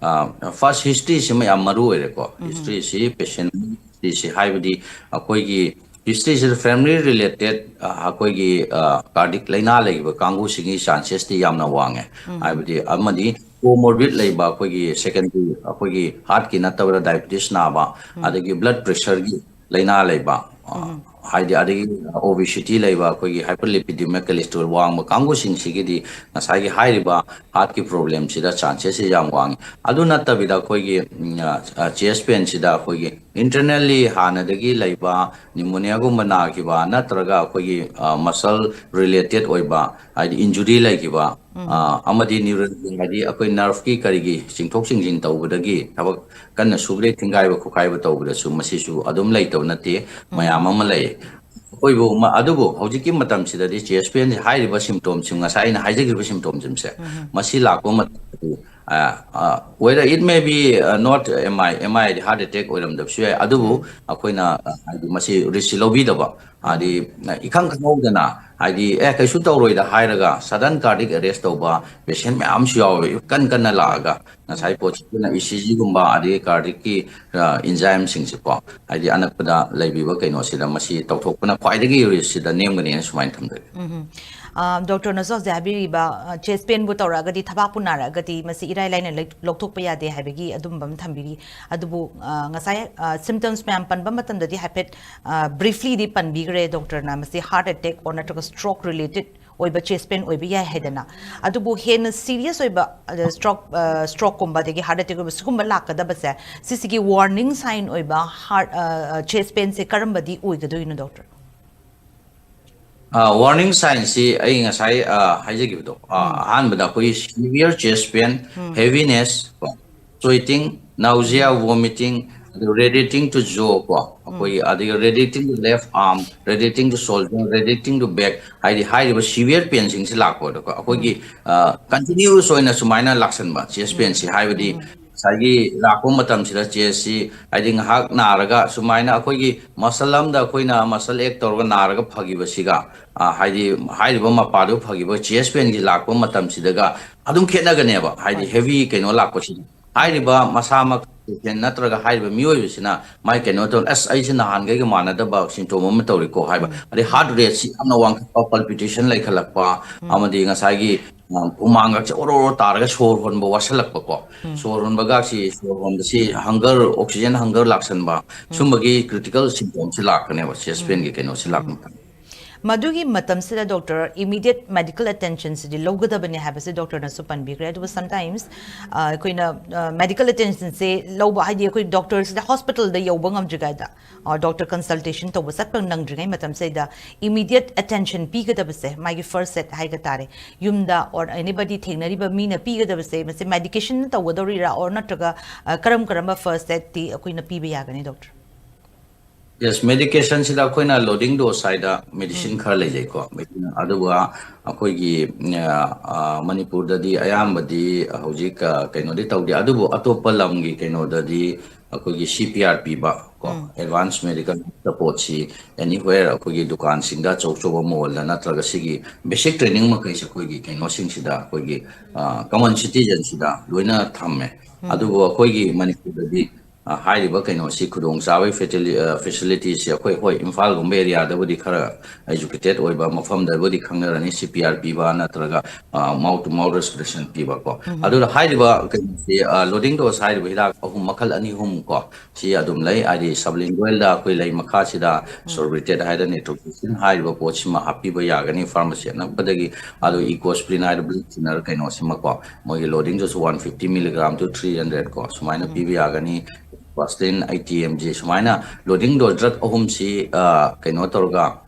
ꯑ, ꯐꯥꯔꯁ ꯍꯤꯁꯇ꯭ꯔꯤꯁꯤꯃ ꯌꯥꯝ ꯃꯔꯨ ꯑꯣꯏꯔꯦꯀꯣ꯫ ꯎꯝ꯫ ꯍꯤꯁꯇ꯭ꯔꯤꯁꯤ, ꯄꯦꯁꯦꯟ ꯍꯤꯁꯇ꯭ꯔꯤꯁꯤ, ꯍꯥꯏꯕꯗꯤ ꯑꯩꯈꯣꯏꯒꯤ ꯍꯤꯁꯇ꯭ꯔꯤꯁꯤꯗ ꯐꯦꯃꯤꯂꯤ ꯔꯤꯂꯦꯇꯦꯠ, ꯑ, ꯑꯩꯈꯣꯏꯒꯤ, ꯑ, ꯀꯥꯔꯗꯤꯛ ꯂꯥꯏꯅꯥ ꯂꯩꯈꯤꯕ ꯀꯥꯡꯕꯨꯁꯤꯡꯒꯤ ꯆꯥꯟꯁꯦꯁꯇꯤ ꯌꯥꯝꯅ ꯋꯥꯡꯉꯦ꯫ ꯎꯝ꯫ ꯍꯥꯏꯕꯗꯤ ꯑꯃꯗꯤ ꯀꯣꯃꯣꯔꯕꯤꯠ ꯂꯩꯕ ꯑꯩꯈꯣꯏꯒꯤ ꯁꯦꯀꯦꯟꯗꯔꯤ ꯑꯩꯈꯣꯏꯒꯤ ꯍꯥꯔꯠꯀꯤ ꯅꯠꯇꯕꯗ ꯗꯥꯏꯕꯤꯇꯤꯁ ꯅꯥꯕ, ꯎꯝ꯫ ꯑꯗꯒꯤ ꯕ꯭ꯂꯗ ꯄ꯭ꯔꯦꯁꯔꯒꯤ ꯂꯥꯏꯅꯥ ꯂꯩꯕ, ꯑ, ꯎꯝ꯫ ꯍꯥꯏꯗꯤ ꯑꯗꯒꯤ ꯑꯣꯕꯤꯁꯤꯇꯤ ꯂꯩꯕ, ꯑꯩꯈꯣꯏꯒꯤ ꯍꯥꯏꯄꯔꯂꯤꯄꯤꯗꯤꯃꯤꯌꯥ ꯀꯦꯂꯦꯁꯇ꯭ꯔꯣꯜ ꯋꯥꯡꯕ ꯀꯥꯡꯕꯨꯁꯤꯡꯁꯤꯒꯤꯗꯤ ꯉꯁꯥꯏꯒꯤ ꯍꯥꯏꯔꯤꯕ ꯍꯥꯔꯠꯀꯤ ꯄ꯭ꯔꯣꯕ꯭ꯂꯦꯝꯁꯤꯗ ꯆꯥꯟꯁꯦꯁꯁꯤ ꯌꯥꯝ ꯋꯥꯡꯉꯤ꯫ ꯑꯗꯨ ꯅꯠꯇꯕꯤꯗ ꯑꯩꯈꯣꯏꯒꯤ, ꯎꯝ, ꯑ, ꯑ, ꯆꯦꯁ ꯄꯦꯟꯁꯤꯗ ꯑꯩꯈꯣꯏꯒꯤ ꯏꯟꯇꯔꯅꯦꯜꯂꯤ ꯍꯥꯟꯅꯗꯒꯤ ꯂꯩꯕ ꯅꯤꯃꯣꯅꯤꯌꯥꯒꯨꯝꯕ ꯅꯥꯈꯤꯕ ꯅꯠꯇ꯭ꯔꯒ ꯑꯩꯈꯣꯏꯒꯤ, ꯑ, ꯃꯁꯜ ꯔꯤꯂꯦꯇꯦꯠ ꯑꯣꯏꯕ, ꯍꯥꯏꯗꯤ ꯏꯟꯖꯨꯔꯤ ꯂꯩꯈꯤꯕ, ꯑ, ꯑꯃꯗꯤ ꯅ꯭ꯌꯨꯔꯜꯁꯤꯡ, ꯍꯥꯏꯗꯤ ꯑꯩꯈꯣꯏ ꯅꯔꯚꯀꯤ ꯀꯔꯤꯒꯤ ꯆꯤꯡꯊꯣꯛ ꯆꯤꯡꯁꯤꯟ ꯇꯧꯕꯗꯒꯤ ꯊꯕꯛ ꯀꯟꯅ ꯁꯨꯕꯗꯩ ꯊꯤꯡꯒꯥꯏꯕ ꯈꯣꯠꯀꯥꯏꯕ ꯇꯧꯕꯗꯁꯨ ꯃꯁꯤꯁꯨ ꯑꯗꯨꯝ ꯂꯩꯇꯕ ꯅꯠꯇꯦ, ꯃꯌꯥꯝ ꯑꯃ ꯂꯩ꯫ ꯑꯩꯈꯣꯏꯕꯨ ꯃ-, ꯑꯗꯨꯕꯨ ꯍꯧꯖꯤꯛꯀꯤ ꯃꯇꯝꯁꯤꯗꯗꯤ ꯆꯦꯁ ꯄꯦꯟ ꯍꯥꯏꯔꯤꯕ ꯁꯤꯝꯇꯣꯝꯁꯤꯡ, ꯉꯁꯥꯏ ꯑꯩꯅ ꯍꯥꯏꯖꯈꯤꯕ ꯁꯤꯝꯇꯣꯝꯁꯤꯡꯁꯦ, ꯃꯁꯤ ꯂꯥꯛꯄ ꯃꯇꯝꯗꯗꯤ, ꯑ, ꯑ, whether it may be, uh, not M I, M I ꯍꯥꯏꯗꯤ heart attack ꯑꯣꯏꯔꯝꯗꯕꯁꯨ ꯌꯥꯏ, ꯑꯗꯨꯕꯨ ꯑꯩꯈꯣꯏꯅ, ꯑ, ꯍꯥꯏꯗꯤ ꯃꯁꯤ ꯔꯤꯁꯛ ꯂꯧꯕꯤꯗꯕ, ꯍꯥꯏꯗꯤ, ꯑ, ꯏꯈꯪ ꯈꯪꯍꯧꯗꯅ, ꯍꯥꯏꯗꯤ, "ꯑꯦ, ꯀꯩꯁꯨ ꯇꯧꯔꯣꯏꯗ" ꯍꯥꯏꯔꯒ sudden cardiac arrest ꯇꯧꯕ ꯄꯦꯁꯦꯟ ꯃꯌꯥꯝ ꯑꯃꯁꯨ ꯌꯥꯎꯋꯦꯕ, ꯀꯟ ꯀꯟꯅ ꯂꯥꯛꯑꯒ꯫ ꯉꯁꯥꯏ ꯄꯣꯠꯁꯤꯗꯅ ꯏ ꯁꯤ ꯖꯤꯒꯨꯝꯕ, ꯑꯗꯒꯤ ꯀꯥꯔꯗꯤꯛꯀꯤ, ꯑ, ꯏꯟꯖꯥꯏꯝꯁꯤꯡꯁꯦꯀꯣ, ꯍꯥꯏꯗꯤ ꯑꯅꯛꯄꯗ ꯂꯩꯕꯤꯕ ꯀꯩꯅꯣꯁꯤꯗ ꯃꯁꯤ ꯇꯧꯊꯣꯛꯄꯅ ꯈ꯭ꯋꯥꯏꯗꯒꯤ ꯔꯤꯁꯛꯁꯤꯗ ꯅꯦꯝꯒꯅꯤꯅ ꯁꯨꯃꯥꯏꯅ ꯊꯝꯖꯒꯦ꯫ ꯎꯝ꯫ ꯑ, ꯗꯣꯛꯇꯔꯅꯁꯨ ꯍꯧꯖꯤꯛ ꯍꯥꯏꯕꯤꯔꯤꯕ, ꯑ, ꯆꯦꯁ ꯄꯦꯟꯕꯨ ꯇꯧꯔꯛꯑꯒꯗꯤ, ꯊꯕꯥꯛꯄꯨ ꯅꯥꯔꯛꯑꯒꯗꯤ, ꯃꯁꯤ ꯏꯔꯥꯏ ꯂꯥꯏꯅ ꯂꯩ-, ꯂꯧꯊꯣꯛꯄ ꯌꯥꯗꯦ ꯍꯥꯏꯕꯒꯤ ꯑꯗꯨꯝꯕ ꯑꯃ ꯊꯝꯕꯤꯔꯤ꯫ ꯑꯗꯨꯕꯨ, ꯑ, ꯉꯁꯥꯏ, ꯑ, ꯁꯤꯝꯇꯝꯁ ꯃꯌꯥꯝ ꯄꯟꯕ ꯃꯇꯝꯗꯗꯤ ꯍꯥꯏꯐꯦꯠ, ꯑ, ꯕ꯭ꯔꯤꯐꯂꯤꯗꯤ ꯄꯟꯕꯤꯈ꯭ꯔꯦ ꯗꯣꯛꯇꯔꯅ, ꯃꯁꯤ ꯍꯥꯔꯠ ꯑꯦꯇꯦꯛ ꯑꯣꯔ ꯅꯠꯇ꯭ꯔꯒ ꯁ꯭ꯇ꯭ꯔꯣꯛ ꯔꯤꯂꯦꯇꯦꯗ ꯑꯣꯏꯕ ꯆꯦꯁ ꯄꯦꯟ ꯑꯣꯏꯕ ꯌꯥꯏ ꯍꯥꯏꯗꯅ꯫ ꯑꯗꯨꯕꯨ ꯍꯦꯟꯅ ꯁꯤꯔꯤꯌꯁ ꯑꯣꯏꯕ, ꯑꯗ, ꯁ꯭ꯇ꯭ꯔꯣꯛ, ꯑ, ꯁ꯭ꯇ꯭ꯔꯣꯛꯀꯨꯝꯕ, ꯑꯗꯒꯤ ꯍꯥꯔꯠ ꯑꯦꯇꯦꯛꯀꯨꯝꯕ, ꯁꯤꯒꯨꯝꯕ ꯂꯥꯛꯀꯗꯕꯁꯦ, ꯁꯤꯁꯤꯒꯤ ꯋꯥꯔꯅꯤꯡ ꯁꯥꯏꯟ ꯑꯣꯏꯕ ꯍꯥꯔꯠ, ꯑ, ꯑ, ꯆꯦꯁ ꯄꯦꯟꯁꯦ ꯀꯔꯝꯕꯗꯤ ꯑꯣꯏꯒꯗꯣꯏꯅꯣ, ꯗꯣꯛꯇꯔ? ꯑ, ꯋꯥꯔꯅꯤꯡ ꯁꯥꯏꯟꯁꯤ ꯑꯩ ꯉꯁꯥꯏ, ꯑ, ꯍꯥꯏꯖꯈꯤꯕꯗꯣ, ꯑ, ꯑꯍꯥꯟꯕꯗ ꯑꯩꯈꯣꯏꯒꯤ ꯁꯤꯚꯤꯌꯔ ꯆꯦꯁ ꯄꯦꯟ, ꯍꯦꯚꯤꯅꯦꯁ ꯀꯣ, ꯁ꯭ꯋꯦꯇꯤꯡ, ꯅꯥꯎꯖꯤꯌꯥ, ꯎꯝ꯫ ꯋꯣꯃꯤꯇꯤꯡ, ꯑꯗꯨ radiating to jaw ꯀꯣ, ꯎꯝ꯫ ꯑꯩꯈꯣꯏꯒꯤ, ꯑꯗꯒꯤ radiating to left arm, radiating to shoulder, radiating to back, ꯍꯥꯏꯗꯤ ꯍꯥꯏꯔꯤꯕ ꯁꯤꯚꯤꯌꯔ ꯄꯦꯟꯁꯤꯡꯁꯤ ꯂꯥꯛꯄꯗꯀꯣ, ꯑꯩꯈꯣꯏꯒꯤ, ꯎꯝ꯫ ꯑ, ꯀꯟꯇꯤꯅ꯭ꯌꯨꯁ ꯑꯣꯏꯅ ꯁꯨꯃꯥꯏꯅ ꯂꯥꯛꯁꯟꯕ ꯆꯦꯁ ꯎꯝ꯫ ꯄꯦꯟꯁꯤ, ꯍꯥꯏꯕꯗꯤ ꯎꯝ꯫ ꯉꯁꯥꯏꯒꯤ ꯂꯥꯛꯄ ꯃꯇꯝꯁꯤꯗ ꯆꯦꯁꯁꯤ, ꯍꯥꯏꯗꯤ ꯉꯥꯏꯍꯥꯛ ꯅꯥꯔꯒ ꯁꯨꯃꯥꯏꯅ ꯑꯩꯈꯣꯏꯒꯤ ꯃꯁꯜ ꯑꯃꯗ ꯑꯩꯈꯣꯏꯅ ꯃꯁꯜ ꯑꯦꯛ ꯇꯧꯔꯒ ꯅꯥꯔꯒ ꯐꯈꯤꯕꯁꯤꯒ, ꯑ, ꯍꯥꯏꯗꯤ ꯍꯥꯏꯔꯤꯕ ꯃꯄꯥꯗꯨ ꯐꯈꯤꯕ ꯆꯦꯁ ꯄꯦꯟꯒꯤ ꯂꯥꯛꯄ ꯃꯇꯝꯁꯤꯗꯒ ꯑꯗꯨꯝ ꯈꯦꯠꯅꯒꯅꯦꯕ, ꯍꯥꯏꯗꯤ ꯍꯣꯏ꯫ ꯍꯦꯚꯤ ꯀꯩꯅꯣ ꯂꯥꯛꯄꯁꯤꯗ꯫ ꯍꯥꯏꯔꯤꯕ ꯃꯁꯥꯃꯛ ꯄꯦꯁꯦꯟ ꯅꯠꯇ꯭ꯔꯒ ꯍꯥꯏꯔꯤꯕ ꯃꯤꯑꯣꯏꯕꯁꯤꯅ ꯃꯥꯏ ꯀꯩꯅꯣ ꯇꯧ, "ꯑꯁ, ꯑꯩꯁꯦ ꯅꯍꯥꯟꯈꯩꯒ ꯃꯥꯟꯅꯗꯕ ꯁꯤꯝꯇꯣꯝ ꯑꯃ ꯇꯧꯔꯤꯀꯣ" ꯍꯥꯏꯕ, ꯎꯝ꯫ ꯑꯗꯩ ꯍꯥꯔꯠ ꯔꯦꯠꯁꯤ ꯌꯥꯝꯅ ꯋꯥꯡꯈꯠꯄ, ꯄꯜꯄꯤꯇꯦꯁꯟ ꯂꯩꯈꯠꯂꯛꯄ, ꯎꯝ꯫ ꯑꯃꯗꯤ ꯉꯁꯥꯏꯒꯤ, ꯑ, ꯍꯨꯃꯥꯡꯒꯁꯦ ꯑꯣꯔꯣ ꯑꯣꯔꯣ ꯇꯥꯔꯒ ꯁꯣꯔ ꯍꯣꯟꯕ ꯋꯥꯁꯜꯂꯛꯄꯀꯣ, ꯎꯝ꯫ ꯁꯣꯔ ꯍꯣꯟꯕꯒꯁꯤ, ꯁꯣꯔ ꯍꯣꯟꯕꯁꯤ ꯍꯪꯒꯔ, ꯑꯣꯛꯁꯤꯖꯦꯟ ꯍꯪꯒꯔ ꯂꯥꯛꯁꯟꯕ, ꯎꯝ꯫ ꯁꯨꯝꯕꯒꯤ ꯀ꯭ꯔꯤꯇꯤꯀꯦꯜ ꯁꯤꯝꯇꯣꯝꯁꯤ ꯂꯥꯛꯀꯅꯦꯕ ꯆꯦꯁ ꯎꯝ꯫ ꯄꯦꯟꯒꯤ ꯀꯩꯅꯣꯁꯤ ꯂꯥꯛꯄ ꯎꯝ꯫ ꯃꯇꯝꯗ꯫ ꯃꯗꯨꯒꯤ ꯃꯇꯝꯁꯤꯗ doctor immediate medical attention ꯁꯤꯗꯤ ꯂꯧꯒꯗꯕꯅꯤ ꯍꯥꯏꯕꯁꯤ doctor ꯅꯁꯨ ꯄꯟꯕꯤꯈ꯭ꯔꯦ꯫ ꯑꯗꯨꯕꯨ sometimes, ꯑ, ꯑꯩꯈꯣꯏꯅ, ꯑ, medical attention ꯁꯦ ꯂꯧꯕ, ꯍꯥꯏꯗꯤ ꯑꯩꯈꯣꯏ doctor ꯁꯤꯗ hospital ꯗ ꯌꯧꯕ ꯉꯝꯗ꯭ꯔꯤꯉꯩꯗ, ꯑ, doctor consultation ꯇꯧꯕ ꯆꯠꯄ ꯅꯪꯗ꯭ꯔꯤꯉꯩ ꯃꯇꯝꯁꯤꯗ immediate attention ꯄꯤꯒꯗꯕꯁꯦ ꯃꯥꯒꯤ first aid ꯍꯥꯏꯕ ꯇꯥꯔꯦ꯫ ꯌꯨꯝꯗ or anybody ꯊꯦꯡꯅꯔꯤꯕ ꯃꯤꯅ ꯄꯤꯒꯗꯕꯁꯦ ꯃꯁꯤ medication ꯅ ꯇꯧꯒꯗꯧꯔꯤꯔꯥ, or ꯅꯠꯇ꯭ꯔꯒ, ꯑ, ꯀꯔꯝ ꯀꯔꯝꯕ first aid ꯇꯤ ꯑꯩꯈꯣꯏꯅ ꯄꯤꯕ ꯌꯥꯒꯅꯤ, doctor? Yes, medication ꯁꯤꯗ ꯑꯩꯈꯣꯏꯅ loading dose ꯍꯥꯏꯗ medicine ꯈꯔ ꯂꯩꯖꯩꯀꯣ꯫ ꯑꯗꯨꯒ ꯑꯩꯈꯣꯏꯒꯤ, ꯑ, ꯑ, ꯃꯅꯤꯄꯨꯔꯗꯗꯤ ꯑꯌꯥꯝꯕꯗꯤ ꯍꯧꯖꯤꯛ, ꯑ, ꯀꯩꯅꯣꯗꯤ ꯇꯧꯗꯦ, ꯑꯗꯨꯕꯨ ꯑꯇꯣꯞꯄ ꯂꯝꯒꯤ ꯀꯩꯅꯣꯗꯗꯤ ꯑꯩꯈꯣꯏꯒꯤ C P R ꯄꯤꯕ ꯀꯣ, advance medical support ꯁꯤ anywhere ꯑꯩꯈꯣꯏꯒꯤ ꯗꯨꯀꯥꯟꯁꯤꯡꯗ, ꯑꯆꯧ ꯑꯆꯧꯕ mall ꯗ, ꯅꯠꯇ꯭ꯔꯒ ꯁꯤꯒꯤ basic training ꯃꯈꯩꯁꯦ ꯑꯩꯈꯣꯏꯒꯤ ꯀꯩꯅꯣꯁꯤꯡꯁꯤꯗ, ꯑꯩꯈꯣꯏꯒꯤ, ꯑ, common citizen ꯁꯤꯗ ꯂꯣꯏꯅ ꯊꯝꯃꯦ꯫ ꯑꯗꯨꯕꯨ ꯑꯩꯈꯣꯏꯒꯤ ꯃꯅꯤꯄꯨꯔꯗꯗꯤ, ꯑ, ꯍꯥꯏꯔꯤꯕ ꯀꯩꯅꯣꯁꯤ, ꯈꯨꯗꯣꯡꯆꯥꯕꯒꯤ facili-, ꯑ, facility ꯁꯤ ꯑꯩꯈꯣꯏ, ꯍꯣꯏ, ꯏꯝꯐꯥꯜꯒꯨꯝꯕ area ꯗꯕꯨꯗꯤ ꯈꯔ educated ꯑꯣꯏꯕ ꯃꯐꯝꯗꯕꯨꯗꯤ ꯈꯪꯅꯔꯅꯤ, C P R ꯄꯤꯕ ꯅꯠꯇ꯭ꯔꯒ, ꯑ, mouth to mouth respiration ꯄꯤꯕ ꯀꯣ꯫ ꯑꯗꯨꯅ ꯍꯥꯏꯔꯤꯕ ꯀꯩꯅꯣꯁꯤ, ꯑ, loading dose ꯍꯥꯏꯔꯤꯕ ꯍꯤꯗꯥꯛ ꯑꯍꯨꯝ, ꯃꯈꯜ ꯑꯅꯤ ꯑꯍꯨꯝ ꯀꯣ, ꯁꯤ ꯑꯗꯨꯝ ꯂꯩ꯫ ꯍꯥꯏꯗꯤ sublingual ꯗ ꯑꯩꯈꯣꯏ ꯂꯩ, ꯃꯈꯥꯁꯤꯗ sorbitrate ꯍꯥꯏꯗꯅ ꯅꯤꯇ꯭ꯔꯣꯒ꯭ꯂꯤꯁꯤꯟ ꯍꯥꯏꯔꯤꯕ ꯄꯣꯠꯁꯤꯃ ꯍꯥꯞꯄꯤꯕ ꯌꯥꯒꯅꯤ pharmacy ꯑꯅꯛꯄꯗꯒꯤ꯫ ꯑꯗꯨ Ecosprin ꯍꯥꯏꯔꯤꯕ blood thinner ꯀꯩꯅꯣꯁꯤꯃꯀꯣ, ꯃꯣꯏꯒꯤ loading dose ꯁꯨ one fifty milligram to three hundred ꯀꯣ, ꯁꯨꯃꯥꯏꯅ ꯄꯤꯕ ꯌꯥꯒꯅꯤ꯫ Vaseline eighty M G, ꯁꯨꯃꯥꯏꯅ loading dose drug ꯑꯍꯨꯝꯁꯤ, ꯑ, ꯀꯩꯅꯣ ꯇꯧꯔꯒ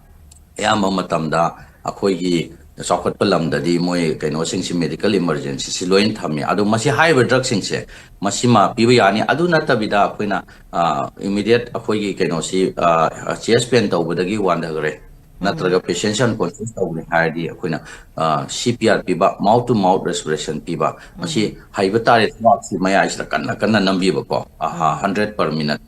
ꯑꯌꯥꯝꯕ ꯃꯇꯝꯗ ꯑꯩꯈꯣꯏꯒꯤ ꯆꯥꯎꯈꯠꯄ ꯂꯝꯗꯗꯤ ꯃꯣꯏ ꯀꯩꯅꯣꯁꯤꯡꯁꯤ, medical emergency ꯁꯤ ꯂꯣꯏꯅ ꯊꯝꯃꯤ꯫ ꯑꯗꯣ ꯃꯁꯤ ꯍꯥꯏꯔꯤꯕ drug ꯁꯤꯡꯁꯦ ꯃꯁꯤꯃ ꯄꯤꯕ ꯌꯥꯅꯤ꯫ ꯑꯗꯨ ꯅꯠꯇꯕꯤꯗ ꯑꯩꯈꯣꯏꯅ, ꯑ, immediate ꯑꯩꯈꯣꯏꯒꯤ ꯀꯩꯅꯣꯁꯤ, ꯑ, chest pain ꯇꯧꯕꯗꯒꯤ ꯋꯥꯟꯊꯈ꯭ꯔꯦ, ꯅꯠꯇ꯭ꯔꯒ patient ꯁꯤ unconscious ꯇꯧꯔꯦ ꯍꯥꯏꯔꯗꯤ ꯑꯩꯈꯣꯏꯅ, ꯑ, C P R ꯄꯤꯕ, mouth to mouth respiration ꯄꯤꯕ, ꯃꯁꯤ ꯍꯩꯕ ꯇꯥꯔꯦ ꯊꯕꯥꯛꯁꯤ ꯃꯌꯥꯏꯁꯤꯗ ꯀꯟꯅ ꯀꯟꯅ ꯅꯝꯕꯤꯕꯀꯣ, ꯑꯍꯥ, hundred per minute꯫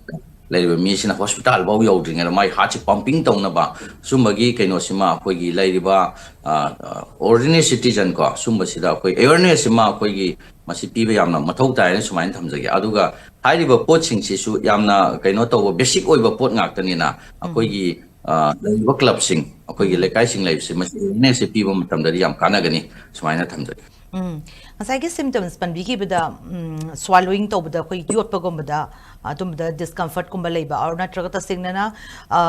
ꯂꯩꯔꯤꯕ ꯃꯤꯁꯤꯅ hospital ꯐꯥꯎ ꯌꯧꯗ꯭ꯔꯤꯉꯩꯗ ꯃꯥꯒꯤ heart ꯁꯤ pumping ꯇꯧꯅꯕ ꯁꯨꯝꯕꯒꯤ ꯀꯩꯅꯣꯁꯤꯃ ꯑꯩꯈꯣꯏꯒꯤ ꯂꯩꯔꯤꯕ, ꯑ, ꯑ, ordinary citizen ꯀꯣ, ꯁꯨꯝꯕꯁꯤꯗ ꯑꯩꯈꯣꯏ awareness ꯁꯤꯃ ꯑꯩꯈꯣꯏꯒꯤ ꯃꯁꯤ ꯄꯤꯕ ꯌꯥꯝꯅ ꯃꯊꯧ ꯇꯥꯏ ꯍꯥꯏꯅ ꯁꯨꯃꯥꯏꯅ ꯊꯝꯖꯒꯦ꯫ ꯑꯗꯨꯒ ꯍꯥꯏꯔꯤꯕ ꯄꯣꯠꯁꯤꯡꯁꯤꯁꯨ ꯌꯥꯝꯅ ꯀꯩꯅꯣ ꯇꯧꯕ, basic ꯑꯣꯏꯕ ꯄꯣꯠ ꯉꯥꯛꯇꯅꯤꯅ ꯑꯩꯈꯣꯏꯒꯤ, ꯑ, ꯂꯩꯔꯤꯕ club ꯁꯤꯡ, ꯑꯩꯈꯣꯏꯒꯤ ꯂꯩꯀꯥꯏꯁꯤꯡ ꯂꯩꯕꯁꯤ ꯃꯁꯤ awareness ꯁꯦ ꯄꯤꯕ ꯃꯇꯝꯗꯗꯤ ꯌꯥꯝ ꯀꯥꯟꯅꯒꯅꯤ ꯁꯨꯃꯥꯏꯅ ꯊꯝꯖꯒꯦ꯫ ꯎꯝ꯫ ꯉꯁꯥꯏꯒꯤ symptoms ꯄꯟꯕꯤꯈꯤꯕꯗ, ꯎꯝ, swallowing ꯇꯧꯕꯗ ꯑꯩꯈꯣꯏ ꯌꯣꯠꯄꯒꯨꯝꯕꯗ, ꯑꯗꯨꯝꯕꯗ discomfortꯀꯨꯝꯕ ꯂꯩꯕ, or ꯅꯠꯇ꯭ꯔꯒ ꯇꯁꯦꯡꯅꯅ, ꯑ,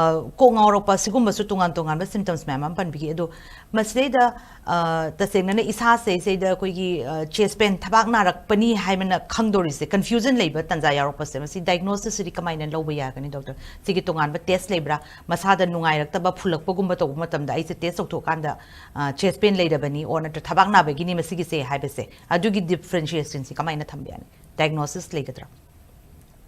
ꯀꯣꯛ ꯉꯥꯎꯔꯛꯄ, ꯁꯤꯒꯨꯝꯕꯁꯨ ꯇꯣꯉꯥꯟ ꯇꯣꯉꯥꯟꯕ symptoms ꯃꯌꯥꯝ ꯑꯃ ꯄꯟꯕꯤꯈꯤ꯫ ꯑꯗꯣ ꯃꯁꯤꯗꯩꯗ, ꯑ, ꯇꯁꯦꯡꯅꯅ ꯏꯁꯥꯁꯦ ꯁꯤꯗ ꯑꯩꯈꯣꯏꯒꯤ, ꯑ, chest pain, ꯊꯕꯥꯛ ꯅꯥꯔꯛꯄꯅꯤ ꯍꯥꯏꯕꯅ ꯈꯪꯗꯣꯔꯤꯁꯦ, confusion ꯂꯩꯕ ꯇꯥꯟꯖꯥ ꯌꯥꯎꯔꯛꯄꯁꯦ, ꯃꯁꯤ diagnosisꯁꯤꯗꯤ ꯀꯃꯥꯏꯅ ꯂꯧꯕ ꯌꯥꯒꯅꯤ, doctor? ꯁꯤꯒꯤ ꯇꯣꯉꯥꯟꯕ test ꯂꯩꯕ꯭ꯔꯥ? ꯃꯁꯥꯗ ꯅꯨꯡꯉꯥꯏꯔꯛꯇꯕ, ꯐꯨꯜꯂꯛꯄꯒꯨꯝꯕ ꯇꯧꯕ ꯃꯇꯝꯗ ꯑꯩꯁꯦ test ꯇꯧꯊꯣꯛꯑꯀꯥꯟꯗ, ꯑ, chest pain ꯂꯩꯔꯕꯅꯤ, or ꯅꯠꯇ꯭ꯔ ꯊꯕꯥꯛ ꯅꯥꯕꯒꯤꯅꯤ ꯃꯁꯤꯒꯤꯁꯦ ꯍꯥꯏꯕꯁꯦ, ꯑꯗꯨꯒꯤ differentiationꯁꯤ ꯀꯃꯥꯏꯅ ꯊꯝꯕ ꯌꯥꯅꯤ? Diagnosis ꯂꯩꯒꯗ꯭ꯔꯥ?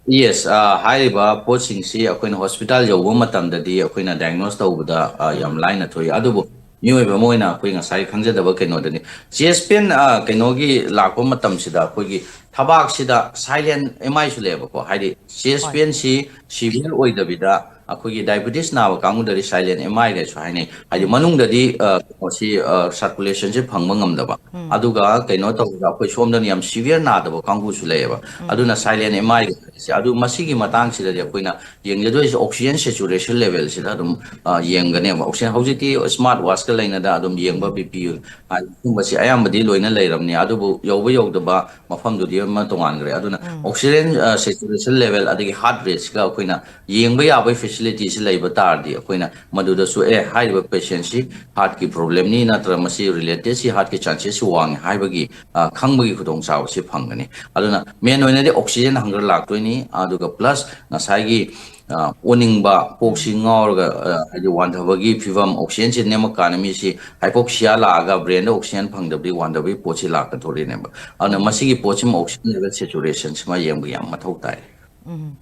Yes, ꯑ, ꯍꯥꯏꯔꯤꯕ ꯄꯣꯠꯁꯤꯡꯁꯤ ꯑꯩꯈꯣꯏꯅ hospital ꯌꯧꯕ ꯃꯇꯝꯗꯗꯤ ꯑꯩꯈꯣꯏꯅ diagnose ꯇꯧꯕꯗ, ꯑ, ꯌꯥꯝ ꯂꯥꯏꯅ ꯊꯣꯛꯏ꯫ ꯑꯗꯨꯕꯨ ꯃꯤꯑꯣꯏꯕ ꯑꯃ ꯑꯣꯏꯅ ꯑꯩꯈꯣꯏ ꯉꯁꯥꯏ ꯈꯪꯖꯗꯕ ꯀꯩꯅꯣꯗꯅꯤ, chest pain, ꯑ, ꯀꯩꯅꯣꯒꯤ ꯂꯥꯛꯄ ꯃꯇꯝꯁꯤꯗ ꯑꯩꯈꯣꯏꯒꯤ ꯊꯕꯥꯛꯁꯤꯗ silent MIꯁꯨ ꯂꯩꯌꯦꯕꯀꯣ꯫ ꯍꯥꯏꯗꯤ chest ꯍꯣꯏ꯫ painꯁꯤ severe ꯑꯣꯏꯗꯕꯤꯗ ꯑꯩꯈꯣꯏꯒꯤ diabetes ꯅꯥꯕ ꯀꯥꯡꯕꯨꯗꯗꯤ silent MI ꯀꯥꯏꯁꯨ ꯍꯥꯏꯅꯩ꯫ ꯍꯥꯏꯗꯤ ꯃꯅꯨꯡꯗꯗꯤ, ꯑ, ꯀꯩꯅꯣꯁꯤ, ꯑ, circulationꯁꯤ ꯐꯪꯕ ꯉꯝꯗꯕ, ꯑꯗꯨꯒ ꯀꯩꯅꯣ ꯇꯧꯕꯗ ꯑꯩꯈꯣꯏ ꯁꯣꯝꯗꯅ ꯌꯥꯝ severe ꯅꯥꯗꯕ ꯀꯥꯡꯕꯨꯁꯨ ꯂꯩꯌꯦꯕ꯫ ꯑꯗꯨꯅ silent MI ꯁꯦ, ꯑꯗꯨ ꯃꯁꯤꯒꯤ ꯃꯇꯥꯡꯁꯤꯗꯗꯤ ꯑꯩꯈꯣꯏꯅ ꯌꯦꯡꯖꯗꯣꯏꯁꯦ oxygen saturation levelꯁꯤꯗ ꯑꯗꯨꯝ, ꯑ, ꯌꯦꯡꯒꯅꯦꯕ꯫ Oxygen ꯍꯧꯖꯤꯛꯇꯤ smart watchꯀ ꯂꯩꯅꯗ ꯑꯗꯨꯝ ꯌꯦꯡꯕ, BP ꯍꯥꯏ, ꯁꯤꯒꯨꯝꯕꯁꯤ ꯑꯌꯥꯝꯕꯗꯤ ꯂꯣꯏꯅ ꯂꯩꯔꯕꯅꯤ, ꯑꯗꯨꯕꯨ ꯌꯧꯕ ꯌꯧꯗꯕ ꯃꯐꯝꯗꯨꯗꯤ ꯑꯃ ꯇꯣꯉꯥꯟꯈ꯭ꯔꯦ꯫ ꯑꯗꯨꯅ oxygen, ꯑ, saturation level ꯑꯗꯒꯤ heart rateꯁꯤꯒ ꯑꯩꯈꯣꯏꯅ ꯌꯦꯡꯕ ꯌꯥꯕꯒꯤ facilityꯁꯤ ꯂꯩꯕ ꯇꯥꯔꯗꯤ ꯑꯩꯈꯣꯏꯅ ꯃꯗꯨꯗꯁꯨ, ꯑꯦ, ꯍꯥꯏꯔꯤꯕ patientꯁꯤ heartꯀꯤ problemꯅꯤ ꯅꯠꯇ꯭ꯔꯒ ꯃꯁꯤ related ꯁꯤ heartꯀꯤ chances ꯁꯤ ꯋꯥꯡꯉꯤ ꯍꯥꯏꯕꯒꯤ, ꯑ, ꯈꯪꯕꯒꯤ ꯈꯨꯗꯣꯡꯆꯥꯕꯁꯤ ꯐꯪꯒꯅꯤ꯫ ꯑꯗꯨꯅ main ꯑꯣꯏꯅꯗꯤ oxygen hunger ꯂꯥꯛꯇꯣꯏꯅꯤ, ꯑꯗꯨꯒ plus ꯉꯁꯥꯏꯒꯤ, ꯑ, ꯑꯣꯅꯤꯡꯕ, ꯀꯣꯛꯁꯤ ꯉꯥꯎꯔꯒ, ꯑ, ꯍꯥꯏꯗꯤ ꯋꯥꯟꯊꯕꯒꯤ ꯐꯤꯕꯝ, oxygenꯁꯤ ꯅꯦꯝꯃꯛꯀꯥꯟꯗ ꯃꯤꯁꯤ hypoxia ꯂꯥꯛꯑꯒ brainꯗ oxygen ꯐꯪꯗꯕꯒꯤ ꯋꯥꯟꯊꯕꯒꯤ ꯄꯣꯠꯁꯤ ꯂꯥꯛꯀꯗꯣꯔꯤꯅꯦꯕ꯫ ꯑꯗꯨꯅ ꯃꯁꯤꯒꯤ ꯄꯣꯠꯁꯤꯃ oxygen level saturationꯁꯤꯃ ꯌꯦꯡꯕ ꯌꯥꯝ ꯃꯊꯧ ꯇꯥꯏ꯫ ꯎꯝ꯫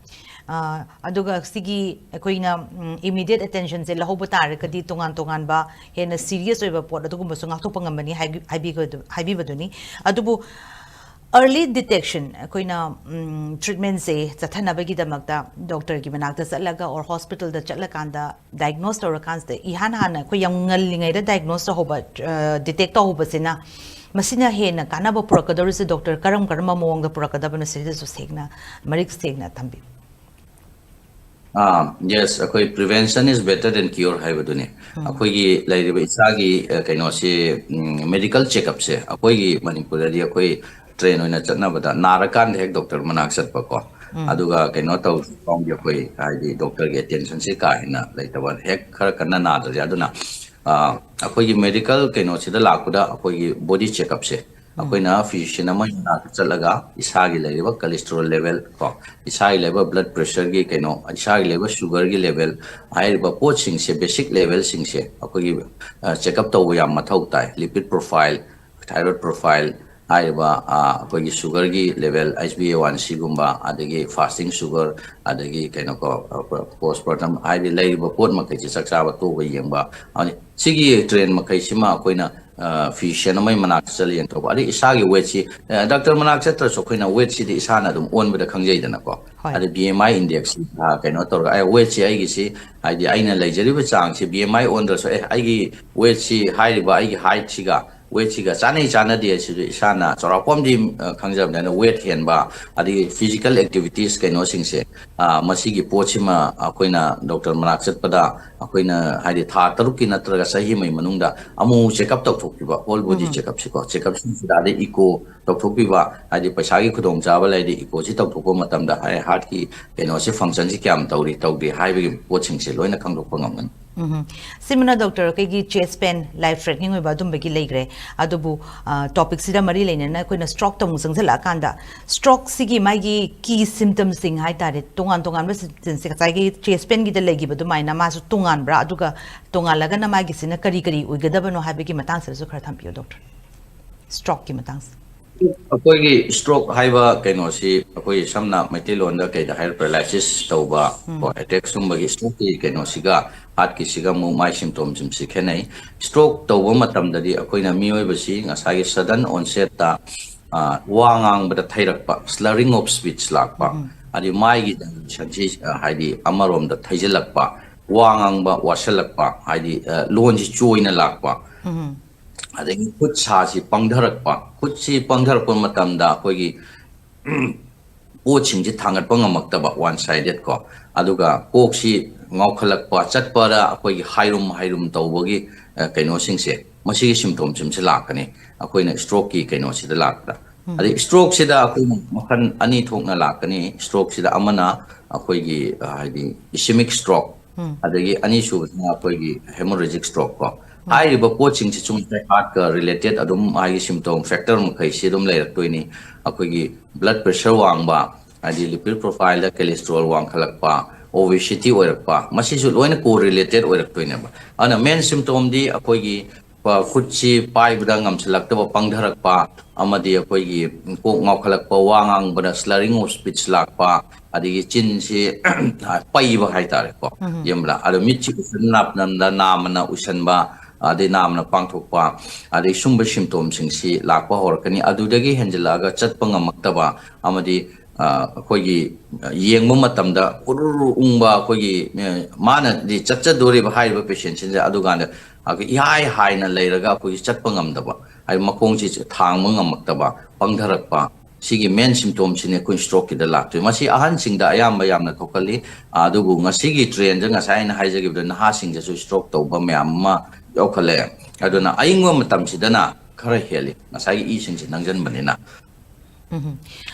ꯑ, ꯑꯗꯨꯒ ꯁꯤꯒꯤ ꯑꯩꯈꯣꯏꯅ, ꯎꯝ, immediate attentionꯁꯦ ꯂꯧꯍꯧꯕ ꯇꯥꯔꯒꯗꯤ ꯇꯣꯉꯥꯟ ꯇꯣꯉꯥꯟꯕ ꯍꯦꯟꯅ serious ꯑꯣꯏꯕ ꯄꯣꯠ ꯑꯗꯨꯒꯨꯝꯕꯁꯨ ꯉꯥꯛꯊꯣꯛꯄ ꯉꯝꯃꯅꯤ ꯍꯥꯏꯕꯤ-, ꯍꯥꯏꯕꯤꯕꯗꯨ-, ꯍꯥꯏꯕꯤꯕꯗꯨꯅꯤ꯫ ꯑꯗꯨꯕꯨ early detection, ꯑꯩꯈꯣꯏꯅ, ꯎꯝ, treatmentꯁꯦ ꯆꯠꯊꯅꯕꯒꯤꯗꯃꯛꯇ doctorꯒꯤ ꯃꯅꯥꯛꯇ ꯆꯠꯂꯒ or hospitalꯗ ꯆꯠꯂꯀꯥꯟꯗ diagnose ꯇꯧꯔꯀꯥꯟꯁꯤꯗ ꯏꯍꯥꯟ ꯍꯥꯟꯅ ꯑꯩꯈꯣꯏ ꯌꯥꯝ ꯉꯜꯂꯤꯉꯩꯗ diagnose ꯇꯧꯍꯧꯕ, ꯑ, detect ꯇꯧꯍꯧꯕꯁꯤꯅ ꯃꯁꯤꯅ ꯍꯦꯟꯅ ꯀꯥꯟꯅꯕ ꯄꯨꯔꯛꯀꯗꯧꯔꯤꯁꯦ doctor ꯀꯔꯝ ꯀꯔꯝꯕ ꯃꯑꯣꯡꯗ ꯄꯨꯔꯛꯀꯗꯕꯅꯣ ꯁꯤꯗꯁꯨ ꯁꯦꯡꯅ, ꯃꯔꯤꯛ ꯁꯦꯡꯅ ꯊꯝꯕꯤꯌꯨ꯫ ꯑꯥ, ꯌꯦꯁ, ꯑꯩꯈꯣꯏ prevention is better than cure ꯍꯥꯏꯕꯗꯨꯅꯤ꯫ ꯑꯩꯈꯣꯏꯒꯤ ꯂꯩꯔꯤꯕ ꯏꯁꯥꯒꯤ, ꯑ, ꯀꯩꯅꯣꯁꯤ, ꯎꯝ, ꯃꯦꯗꯤꯀꯦꯜ ꯆꯦꯛꯑꯞꯁꯦ ꯑꯩꯈꯣꯏꯒꯤ ꯃꯅꯤꯄꯨꯔꯗꯗꯤ ꯑꯩꯈꯣꯏ ꯇ꯭ꯔꯦꯟ ꯑꯣꯏꯅ ꯆꯠꯅꯕꯗ ꯅꯥꯔꯀꯥꯟꯗ ꯍꯦꯛ ꯗꯣꯛꯇꯔ ꯃꯅꯥꯛ ꯆꯠꯄꯀꯣ꯫ ꯑꯗꯨꯒ ꯀꯩꯅꯣ ꯇꯧꯗ꯭ꯔꯤꯐꯥꯎꯗꯤ ꯑꯩꯈꯣꯏ ꯍꯥꯏꯗꯤ ꯗꯣꯛꯇꯔꯒꯤ ꯑꯦꯇꯦꯟꯁꯟꯁꯤ ꯀꯥ ꯍꯦꯟꯅ ꯂꯩꯇꯕ, ꯍꯦꯛ ꯈꯔ ꯀꯟꯅ ꯅꯥꯗ꯭ꯔꯗꯤ꯫ ꯑꯗꯨꯅ, ꯑ, ꯑꯩꯈꯣꯏꯒꯤ ꯃꯦꯗꯤꯀꯦꯜ ꯀꯩꯅꯣꯁꯤꯗ ꯂꯥꯛꯄꯗ ꯑꯩꯈꯣꯏꯒꯤ ꯕꯣꯗꯤ ꯆꯦꯛꯑꯞꯁꯦ ꯑꯩꯈꯣꯏꯅ ꯐꯤꯖꯤꯁꯤꯌꯟ ꯑꯃꯒꯤ ꯃꯅꯥꯛꯇ ꯆꯠꯂꯒ ꯏꯁꯥꯒꯤ ꯂꯩꯔꯤꯕ ꯀꯣꯂꯦꯁꯇ꯭ꯔꯣꯜ ꯂꯦꯚꯦꯜ ꯀꯣ, ꯏꯁꯥꯒꯤ ꯂꯩꯕ ꯕ꯭ꯂꯗ ꯄ꯭ꯔꯦꯁꯔꯒꯤ ꯀꯩꯅꯣ, ꯏꯁꯥꯒꯤ ꯂꯩꯕ ꯁꯨꯒꯔꯒꯤ ꯂꯦꯚꯦꯜ, ꯍꯥꯏꯔꯤꯕ ꯄꯣꯠꯁꯤꯡꯁꯦ, ꯕꯦꯁꯤꯛ ꯂꯦꯚꯦꯜꯁꯤꯡꯁꯦ ꯑꯩꯈꯣꯏꯒꯤ, ꯑ, ꯆꯦꯛꯑꯞ ꯇꯧꯕ ꯌꯥꯝ ꯃꯊꯧ ꯇꯥꯏ꯫ ꯂꯤꯄꯤꯗ ꯄ꯭ꯔꯣꯐꯥꯏꯜ, ꯊꯥꯏꯔꯣꯏꯗ ꯄ꯭ꯔꯣꯐꯥꯏꯜ, ꯍꯥꯏꯔꯤꯕ, ꯑ, ꯑꯩꯈꯣꯏꯒꯤ ꯁꯨꯒꯔꯒꯤ level, H B A one ꯁꯤꯒꯨꯝꯕ, ꯑꯗꯒꯤ ꯐꯥꯁꯇꯤꯡ ꯁꯨꯒꯔ, ꯑꯗꯒꯤ ꯀꯩꯅꯣ ꯀꯣ, ꯄꯣꯁꯄꯥꯔꯇꯝ, ꯍꯥꯏꯗꯤ ꯂꯩꯔꯤꯕ ꯄꯣꯠ ꯃꯈꯩꯁꯦ ꯆꯥꯛ ꯆꯥꯕ ꯇꯣꯛꯑꯒ ꯌꯦꯡꯕ, ꯑꯃꯗꯤ ꯁꯤꯒꯤ ꯇ꯭ꯔꯦꯟ ꯃꯈꯩꯁꯤꯃ ꯑꯩꯈꯣꯏꯅ, ꯑ, ꯐꯤꯖꯤꯁꯤꯌꯟ ꯑꯃꯒꯤ ꯃꯅꯥꯛꯇ ꯆꯠꯂ ꯌꯦꯡꯊꯣꯛꯄ, ꯑꯗꯩ ꯏꯁꯥꯒꯤ ꯋꯦꯠꯁꯤ, ꯑ, ꯗꯥꯛꯇꯔ ꯃꯅꯥꯛ ꯆꯠꯇ꯭ꯔꯁꯨ ꯑꯩꯈꯣꯏꯅ ꯋꯦꯠꯁꯤꯗꯤ ꯏꯁꯥꯅ ꯑꯗꯨꯝ ꯑꯣꯟꯕꯗ ꯈꯪꯖꯩꯗꯅꯀꯣ꯫ ꯍꯣꯏ꯫ ꯑꯗꯩ ꯕꯤ ꯑꯦꯝ ꯑꯥꯏ ꯏꯟꯗꯦꯛꯁ, ꯑ, ꯀꯩꯅꯣ ꯇꯧꯔꯒ, ꯑꯦ, ꯋꯦꯠꯁꯤ ꯑꯩꯒꯤꯁꯤ, ꯍꯥꯏꯗꯤ ꯑꯩꯅ ꯂꯩꯖꯔꯤꯕ ꯆꯥꯡꯁꯤ ꯕꯤ ꯑꯦꯝ ꯑꯥꯏ ꯑꯣꯟꯗ꯭ꯔꯁꯨ, ꯑꯦ, ꯑꯩꯒꯤ ꯋꯦꯠꯁꯤ ꯍꯥꯏꯔꯤꯕ ꯑꯩꯒꯤ ꯍꯥꯏꯠꯁꯤꯒ ꯋꯦꯠꯁꯤꯒ ꯆꯥꯟꯅꯩ ꯆꯥꯟꯅꯗꯦ ꯍꯥꯏꯁꯤꯁꯨ ꯏꯁꯥꯅ ꯆꯥꯎꯔꯥꯛꯄ ꯑꯃꯗꯤ, ꯑ, ꯈꯪꯖꯕꯅꯤ꯫ ꯑꯗꯨꯅ ꯋꯦꯠ ꯍꯦꯟꯕ, ꯑꯗꯒꯤ ꯐꯤꯖꯤꯀꯦꯜ ꯑꯦꯛꯇꯤꯚꯤꯇꯤꯁ ꯀꯩꯅꯣꯁꯤꯡꯁꯦ, ꯑ, ꯃꯁꯤꯒꯤ ꯄꯣꯠꯁꯤꯃ ꯑꯩꯈꯣꯏꯅ ꯗꯣꯛꯇꯔ ꯃꯅꯥꯛ ꯆꯠꯄꯗ ꯑꯩꯈꯣꯏꯅ ꯍꯥꯏꯗꯤ ꯊꯥ ꯇꯔꯨꯛꯀꯤ ꯅꯠꯇ꯭ꯔꯒ ꯆꯍꯤ ꯑꯃꯒꯤ ꯃꯅꯨꯡꯗ ꯑꯃꯨꯛ ꯆꯦꯛꯑꯞ ꯇꯧꯊꯣꯛꯄꯤꯕ, ꯍꯣꯜ ꯕꯣꯗꯤ ꯆꯦꯛꯑꯞꯁꯤꯀꯣ, ꯆꯦꯛꯑꯞꯁꯤꯡꯁꯤꯗ ꯑꯗꯩ ꯏꯀꯣ ꯇꯧꯊꯣꯛꯄꯤꯕ, ꯍꯥꯏꯗꯤ ꯄꯩꯁꯥꯒꯤ ꯈꯨꯗꯣꯡꯆꯥꯕ ꯂꯩꯔꯗꯤ ꯏꯀꯣꯁꯤ ꯇꯧꯊꯣꯛꯄ ꯃꯇꯝꯗ ꯍꯥꯏ ꯍꯥꯔꯠꯀꯤ ꯀꯩꯅꯣꯁꯤ ꯐꯪꯁꯟꯁꯤ ꯀꯌꯥꯝ ꯇꯧꯔꯤ ꯇꯧꯗꯦ ꯍꯥꯏꯕꯒꯤ ꯄꯣꯠꯁꯤꯡꯁꯦ ꯂꯣꯏꯅ ꯈꯪꯗꯣꯛꯄ ꯉꯝꯒꯅꯤ꯫ ꯎꯝ꯫ ꯁꯤꯃꯅ ꯗꯣꯛꯇꯔ ꯑꯩꯈꯣꯏꯒꯤ ꯆꯦꯁ ꯄꯦꯟ, ꯂꯥꯏꯐ ꯊ꯭ꯔꯦꯇꯅꯤꯡ ꯑꯣꯏꯕ ꯑꯗꯨꯝꯕꯒꯤ ꯂꯩꯈ꯭ꯔꯦ꯫ ꯑꯗꯨꯕꯨ, ꯑ, ꯇꯣꯄꯤꯛꯁꯤꯗ ꯃꯔꯤ ꯂꯩꯅꯅ ꯑꯩꯈꯣꯏꯅ ꯁ꯭ꯇ꯭ꯔꯣꯛꯇ ꯑꯃꯨꯛ ꯆꯪꯁꯤꯜꯂꯛꯑꯀꯥꯟꯗ, ꯁ꯭ꯇ꯭ꯔꯣꯛꯁꯤꯒꯤ ꯃꯥꯒꯤ ꯀꯤ ꯁꯤꯝꯇꯝꯁꯤꯡ ꯍꯥꯏ ꯇꯥꯔꯦ, ꯇꯣꯉꯥꯟ ꯇꯣꯉꯥꯟꯕ ꯁꯤꯝꯇꯝꯁꯦ ꯉꯁꯥꯏꯒꯤ ꯆꯦꯁ ꯄꯦꯟꯒꯤꯗ ꯂꯩꯈꯤꯕ ꯑꯗꯨꯃꯥꯏꯅ ꯃꯥꯁꯨ ꯇꯣꯉꯥꯟꯕ꯭ꯔꯥ? ꯑꯗꯨꯒ ꯇꯣꯉꯥꯜꯂꯒꯅ ꯃꯥꯒꯤꯁꯤꯅ ꯀꯔꯤ ꯀꯔꯤ ꯑꯣꯏꯒꯗꯕꯅꯣ ꯍꯥꯏꯕꯒꯤ ꯃꯇꯥꯡꯁꯤꯗꯁꯨ ꯈꯔ ꯊꯝꯕꯤꯌꯨ, ꯗꯣꯛꯇꯔ꯫ ꯁ꯭ꯇ꯭ꯔꯣꯛꯀꯤ ꯃꯇꯥꯡꯁꯦ꯫ ꯑꯩꯈꯣꯏꯒꯤ ꯁ꯭ꯇ꯭ꯔꯣꯛ ꯍꯥꯏꯕ ꯀꯩꯅꯣꯁꯤ ꯑꯩꯈꯣꯏ ꯁꯝꯅ ꯃꯩꯇꯩꯂꯣꯟꯗ ꯀꯩꯗ ꯍꯥꯏꯔ ꯄꯦꯔꯥꯂꯥꯏꯁꯤꯁ ꯇꯧꯕ, ꯎꯝ, ꯀꯣ, ꯑꯦꯇꯦꯛ ꯁꯨꯝꯕꯒꯤ ꯁ꯭ꯇ꯭ꯔꯣꯛꯀꯤ ꯀꯩꯅꯣꯁꯤꯒ ꯍꯥꯔꯠꯀꯤꯁꯤꯒ ꯑꯃꯨꯛ ꯃꯥꯏ ꯁꯤꯝꯇꯣꯝꯁꯤꯡꯁꯤ ꯈꯦꯠꯅꯩ꯫ ꯁ꯭ꯇ꯭ꯔꯣꯛ ꯇꯧꯕ ꯃꯇꯝꯗꯗꯤ ꯑꯩꯈꯣꯏꯅ ꯃꯤꯑꯣꯏꯕꯁꯤ ꯉꯁꯥꯏꯒꯤ ꯁꯗꯟ ꯑꯣꯟꯁꯦꯠꯇ, ꯑ, ꯋꯥ ꯉꯥꯡꯕꯗ ꯊꯩꯔꯛꯄ, slurring of speech ꯂꯥꯛꯄ, ꯎꯝ, ꯑꯗꯩ ꯃꯥꯏꯒꯤ ꯗꯥꯏꯂꯦꯁꯟꯁꯤ, ꯑ, ꯍꯥꯏꯗꯤ ꯑꯃꯔꯣꯝꯗ ꯊꯩꯖꯤꯜꯂꯛꯄ, ꯋꯥ ꯉꯥꯡꯕ ꯋꯥꯁꯤꯜꯂꯛꯄ, ꯍꯥꯏꯗꯤ, ꯑ, ꯂꯣꯟꯁꯤ ꯆꯣꯏꯅ ꯂꯥꯛꯄ, ꯎꯝ, ꯑꯗꯒꯤ ꯈꯨꯠ ꯁꯥꯁꯤ ꯄꯪꯊꯔꯛꯄ, ꯈꯨꯠꯁꯤ ꯄꯪꯊꯔꯛꯄ ꯃꯇꯝꯗ ꯑꯩꯈꯣꯏꯒꯤ ꯄꯣꯠꯁꯤꯡꯁꯤ ꯊꯥꯡꯒꯠꯄ ꯉꯝꯃꯛꯇꯕ, ꯋꯥꯟ ꯁꯥꯏꯗꯦꯠ ꯀꯣ, ꯑꯗꯨꯒ ꯀꯣꯛꯁꯤ ꯉꯥꯎꯈꯠꯂꯛꯄ, ꯆꯠꯄꯗ ꯑꯩꯈꯣꯏꯒꯤ ꯍꯥꯏꯔꯨꯝ ꯍꯥꯏꯔꯨꯝ ꯇꯧꯕꯒꯤ, ꯑ, ꯀꯩꯅꯣꯁꯤꯡꯁꯦ, ꯃꯁꯤꯒꯤ ꯁꯤꯝꯇꯣꯝꯁꯤꯡꯁꯦ ꯂꯥꯛꯀꯅꯤ ꯑꯩꯈꯣꯏꯅ ꯁ꯭ꯇ꯭ꯔꯣꯛꯀꯤ ꯀꯩꯅꯣꯁꯤꯗ ꯂꯥꯛꯄꯗ꯫ ꯑꯗꯩ ꯁ꯭ꯇ꯭ꯔꯣꯛꯁꯤꯗ ꯑꯩꯈꯣꯏꯅ ꯃꯈꯜ ꯑꯅꯤ ꯊꯣꯛꯅ ꯂꯥꯛꯀꯅꯤ꯫ ꯁ꯭ꯇ꯭ꯔꯣꯛꯁꯤꯗ ꯑꯃꯅ ꯑꯩꯈꯣꯏꯒꯤ, ꯑ, ꯍꯥꯏꯗꯤ ꯏꯁꯤꯃꯤꯛ ꯁ꯭ꯇ꯭ꯔꯣꯛ, ꯑꯗꯒꯤ ꯑꯅꯤꯁꯨꯕꯁꯤꯅ ꯑꯩꯈꯣꯏꯒꯤ ꯍꯦꯃꯣꯔꯦꯖꯤꯛ ꯁ꯭ꯇ꯭ꯔꯣꯛ ꯀꯣ꯫ ꯍꯥꯏꯔꯤꯕ ꯄꯣꯠꯁꯤꯡꯁꯤꯁꯨ ꯉꯁꯥꯏ ꯍꯥꯔꯠꯀ ꯔꯤꯂꯦꯇꯦꯠ ꯑꯗꯨꯝ, ꯍꯥꯏꯗꯤ ꯁꯤꯝꯇꯣꯝ ꯐꯦꯛꯇꯔ ꯃꯈꯩꯁꯤ ꯑꯗꯨꯝ ꯂꯩꯔꯛꯇꯣꯏꯅꯤ꯫ ꯑꯩꯈꯣꯏꯒꯤ ꯕ꯭ꯂꯗ ꯄ꯭ꯔꯦꯁꯔ ꯋꯥꯡꯕ, ꯍꯥꯏꯗꯤ ꯂꯤꯄꯤꯗ ꯄ꯭ꯔꯣꯐꯥꯏꯜꯗ ꯀꯦꯂꯦꯁꯇ꯭ꯔꯣꯜ ꯋꯥꯡꯈꯠꯂꯛꯄ, ꯑꯣꯕꯦꯁꯤꯇꯤ ꯑꯣꯏꯔꯛꯄ, ꯃꯁꯤꯁꯨ ꯂꯣꯏꯅ ꯀꯣ ꯔꯤꯂꯦꯇꯦꯠ ꯑꯣꯏꯔꯛꯇꯣꯏꯅꯦꯕ꯫ ꯑꯗꯨꯅ ꯃꯦꯟ ꯁꯤꯝꯇꯣꯝꯗꯤ ꯑꯩꯈꯣꯏꯒꯤ ꯄ-, ꯈꯨꯠꯁꯤ ꯄꯥꯏꯕꯗ ꯉꯝꯁꯤꯜꯂꯛꯇꯕ, ꯄꯪꯊꯔꯛꯄ, ꯑꯃꯗꯤ ꯑꯩꯈꯣꯏꯒꯤ ꯀꯣꯛ ꯉꯥꯎꯈꯠꯂꯛꯄ, ꯋꯥ ꯉꯥꯡꯕꯗ slurring of speech ꯂꯥꯛꯄ, ꯑꯗꯒꯤ ꯆꯤꯟꯁꯤ ꯄꯩꯕ ꯍꯥꯏꯇꯥꯔꯦꯀꯣ, ꯌꯦꯡꯕꯗ꯫ ꯑꯗꯣ ꯃꯤꯠꯁꯤ ꯎꯏꯁꯟ ꯅꯥꯞꯅꯝꯗ ꯅꯥꯝꯃꯅ ꯎꯏꯁꯟꯕ, ꯑꯗꯩ ꯅꯥꯝꯃꯅ ꯄꯥꯡꯊꯣꯛꯄ, ꯑꯗꯩ ꯁꯨꯝꯕ ꯁꯤꯝꯇꯣꯝꯁꯤꯡꯁꯤ ꯂꯥꯛꯄ ꯍꯧꯔꯛꯀꯅꯤ꯫ ꯑꯗꯨꯗꯒꯤ ꯍꯦꯟꯖꯜꯂꯛꯑꯒ ꯆꯠꯄ ꯉꯝꯃꯛꯇꯕ, ꯑꯃꯗꯤ, ꯑ, ꯑꯩꯈꯣꯏꯒꯤ, ꯑ, ꯌꯦꯡꯕ ꯃꯇꯝꯗ ꯎꯔꯨꯔꯨ ꯎꯪꯕ, ꯑꯩꯈꯣꯏꯒꯤ, ꯑ, ꯃꯥꯅꯗꯤ ꯆꯠꯆꯗꯣꯔꯤꯕ ꯍꯥꯏꯔꯤꯕ ꯄꯦꯁꯦꯟꯁꯤꯡꯁꯦ, ꯑꯗꯨꯀꯥꯟꯗ ꯑꯩꯈꯣꯏ ꯏꯍꯥꯏ ꯍꯥꯏꯅ ꯂꯩꯔꯒ ꯑꯩꯈꯣꯏꯒꯤ ꯆꯠꯄ ꯉꯝꯗꯕ, ꯍꯥꯏꯗꯤ ꯃꯈꯣꯡꯁꯤ ꯊꯥꯡꯕ ꯉꯝꯃꯛꯇꯕ, ꯄꯪꯊꯔꯛꯄ, ꯁꯤꯒꯤ ꯃꯦꯟ ꯁꯤꯝꯇꯣꯝꯁꯤꯅꯦ ꯑꯩꯈꯣꯏ ꯁ꯭ꯇ꯭ꯔꯣꯛꯀꯤꯗ ꯂꯥꯛꯇꯣꯏ꯫ ꯃꯁꯤ ꯑꯍꯟꯁꯤꯡꯗ ꯑꯌꯥꯝꯕ ꯌꯥꯝꯅ ꯊꯣꯛꯀꯜꯂꯤ꯫ ꯑꯗꯨꯕꯨ ꯉꯁꯤꯒꯤ ꯇ꯭ꯔꯦꯟꯁꯦ ꯉꯁꯥꯏ ꯑꯩꯅ ꯍꯥꯏꯖꯈꯤꯕꯗꯣ, ꯅꯍꯥꯁꯤꯡꯗꯁꯨ ꯁ꯭ꯇ꯭ꯔꯣꯛ ꯇꯧꯕ ꯃꯌꯥꯝ ꯑꯃ ꯌꯥꯎꯈꯠꯂꯛꯑꯦ꯫ ꯑꯗꯨꯅ ꯑꯌꯤꯡꯕ ꯃꯇꯝꯁꯤꯗꯅ ꯈꯔ ꯍꯦꯜꯂꯤ, ꯉꯁꯥꯏꯒꯤ ꯏꯁꯤꯡꯁꯦ ꯅꯪꯁꯤꯟꯕꯅꯤꯅ꯫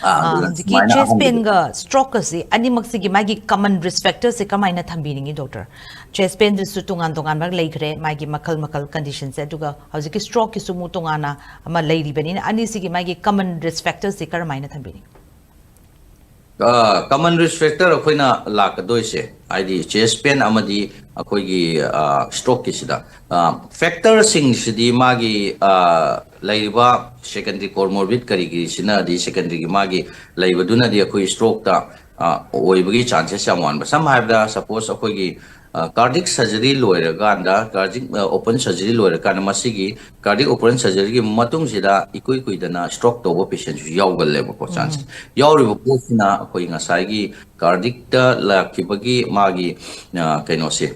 ꯑꯥ, ꯑꯥ, ꯑꯗꯨꯅ ꯍꯧꯖꯤꯛꯀꯤ ꯁꯨꯃꯥꯏꯅ ꯆꯦꯁ ꯑꯍꯟꯁꯤꯡ ꯄꯦꯟꯒ ꯁ꯭ꯇ꯭ꯔꯣꯛꯀꯁꯤ ꯑꯅꯤꯃꯛꯁꯤꯒꯤ ꯃꯥꯒꯤ ꯀꯃꯟ ꯔꯤꯁꯛ ꯐꯦꯛꯇꯔꯁꯤ ꯀꯃꯥꯏꯅ ꯊꯝꯕꯤꯅꯤꯡꯉꯤ, ꯗꯣꯛꯇꯔ? ꯆꯦꯁ ꯄꯦꯟꯗꯁꯨ ꯇꯣꯉꯥꯟ ꯇꯣꯉꯥꯟꯕ ꯂꯩꯈ꯭ꯔꯦ, ꯃꯥꯒꯤ ꯃꯈꯜ ꯃꯈꯜ ꯀꯟꯗꯤꯁꯟꯁꯦ, ꯑꯗꯨꯒ ꯍꯧꯖꯤꯛꯀꯤ ꯁ꯭ꯇ꯭ꯔꯣꯛꯀꯤꯁꯨ ꯑꯃꯨꯛ ꯇꯣꯉꯥꯟꯅ ꯑꯃ ꯂꯩꯔꯤꯕꯅꯤꯅ, ꯑꯅꯤꯁꯤꯒꯤ ꯃꯥꯒꯤ ꯀꯃꯟ ꯔꯤꯁꯛ ꯐꯦꯛꯇꯔꯁꯤ ꯀꯔꯝꯍꯥꯏꯅ ꯊꯝꯕꯤꯅꯤ? ꯀꯃꯟ ꯔꯤꯁꯛ ꯐꯦꯛꯇꯔ ꯑꯩꯈꯣꯏꯅ ꯂꯥꯛꯀꯗꯣꯏꯁꯦ, ꯍꯥꯏꯗꯤ ꯆꯦꯁ ꯄꯦꯟ ꯑꯃꯗꯤ ꯑꯩꯈꯣꯏꯒꯤ, ꯑ, ꯁ꯭ꯇ꯭ꯔꯣꯛꯀꯤꯁꯤꯗ, ꯑ, ꯐꯦꯛꯇꯔꯁꯤꯡꯁꯤꯗꯤ ꯃꯥꯒꯤ, ꯑ, ꯂꯩꯔꯤꯕ ꯁꯦꯀꯦꯟꯗꯔꯤ ꯀꯣꯃꯣꯔꯕꯤꯠ ꯀꯔꯤꯒꯤꯁꯤꯅꯗꯤ, ꯁꯦꯀꯦꯟꯗꯔꯤꯒꯤ ꯃꯥꯒꯤ ꯂꯩꯕꯗꯨꯅꯗꯤ ꯑꯩꯈꯣꯏ ꯁ꯭ꯇ꯭ꯔꯣꯛꯇ, ꯑ, ꯑꯣꯏꯕꯒꯤ ꯆꯥꯟꯁꯦꯁ ꯌꯥꯝ ꯋꯥꯡꯕ꯫ ꯁꯝꯅ ꯍꯥꯏꯔꯕꯗ, ꯁꯄꯣꯁ ꯑꯩꯈꯣꯏꯒꯤ, ꯑ, ꯀꯥꯔꯗꯤꯛ ꯁꯔꯖꯔꯤ ꯂꯣꯏꯔꯀꯥꯟꯗ, ꯀꯥꯔꯗꯤꯛ, ꯑ, ꯑꯣꯄꯟ ꯁꯔꯖꯔꯤ ꯂꯣꯏꯔꯀꯥꯟꯗ ꯃꯁꯤꯒꯤ ꯀꯥꯔꯗꯤꯛ ꯑꯣꯄꯔꯦꯁꯟ ꯁꯔꯖꯔꯤꯒꯤ ꯃꯇꯨꯡꯁꯤꯗ ꯏꯀꯨꯏ ꯀꯨꯏꯗꯅ ꯁ꯭ꯇ꯭ꯔꯣꯛ ꯇꯧꯕ ꯄꯦꯁꯦꯟꯁꯨ ꯌꯥꯎꯒꯜꯂꯦꯕꯀꯣ, ꯆꯥꯟꯁ꯫ ꯌꯥꯎꯔꯤꯕ ꯄꯣꯠꯁꯤꯅ ꯑꯩꯈꯣꯏ ꯉꯁꯥꯏꯒꯤ ꯀꯥꯔꯗꯤꯛꯇ ꯂꯥꯛꯈꯤꯕꯒꯤ ꯃꯥꯒꯤ, ꯑ, ꯀꯩꯅꯣꯁꯦ,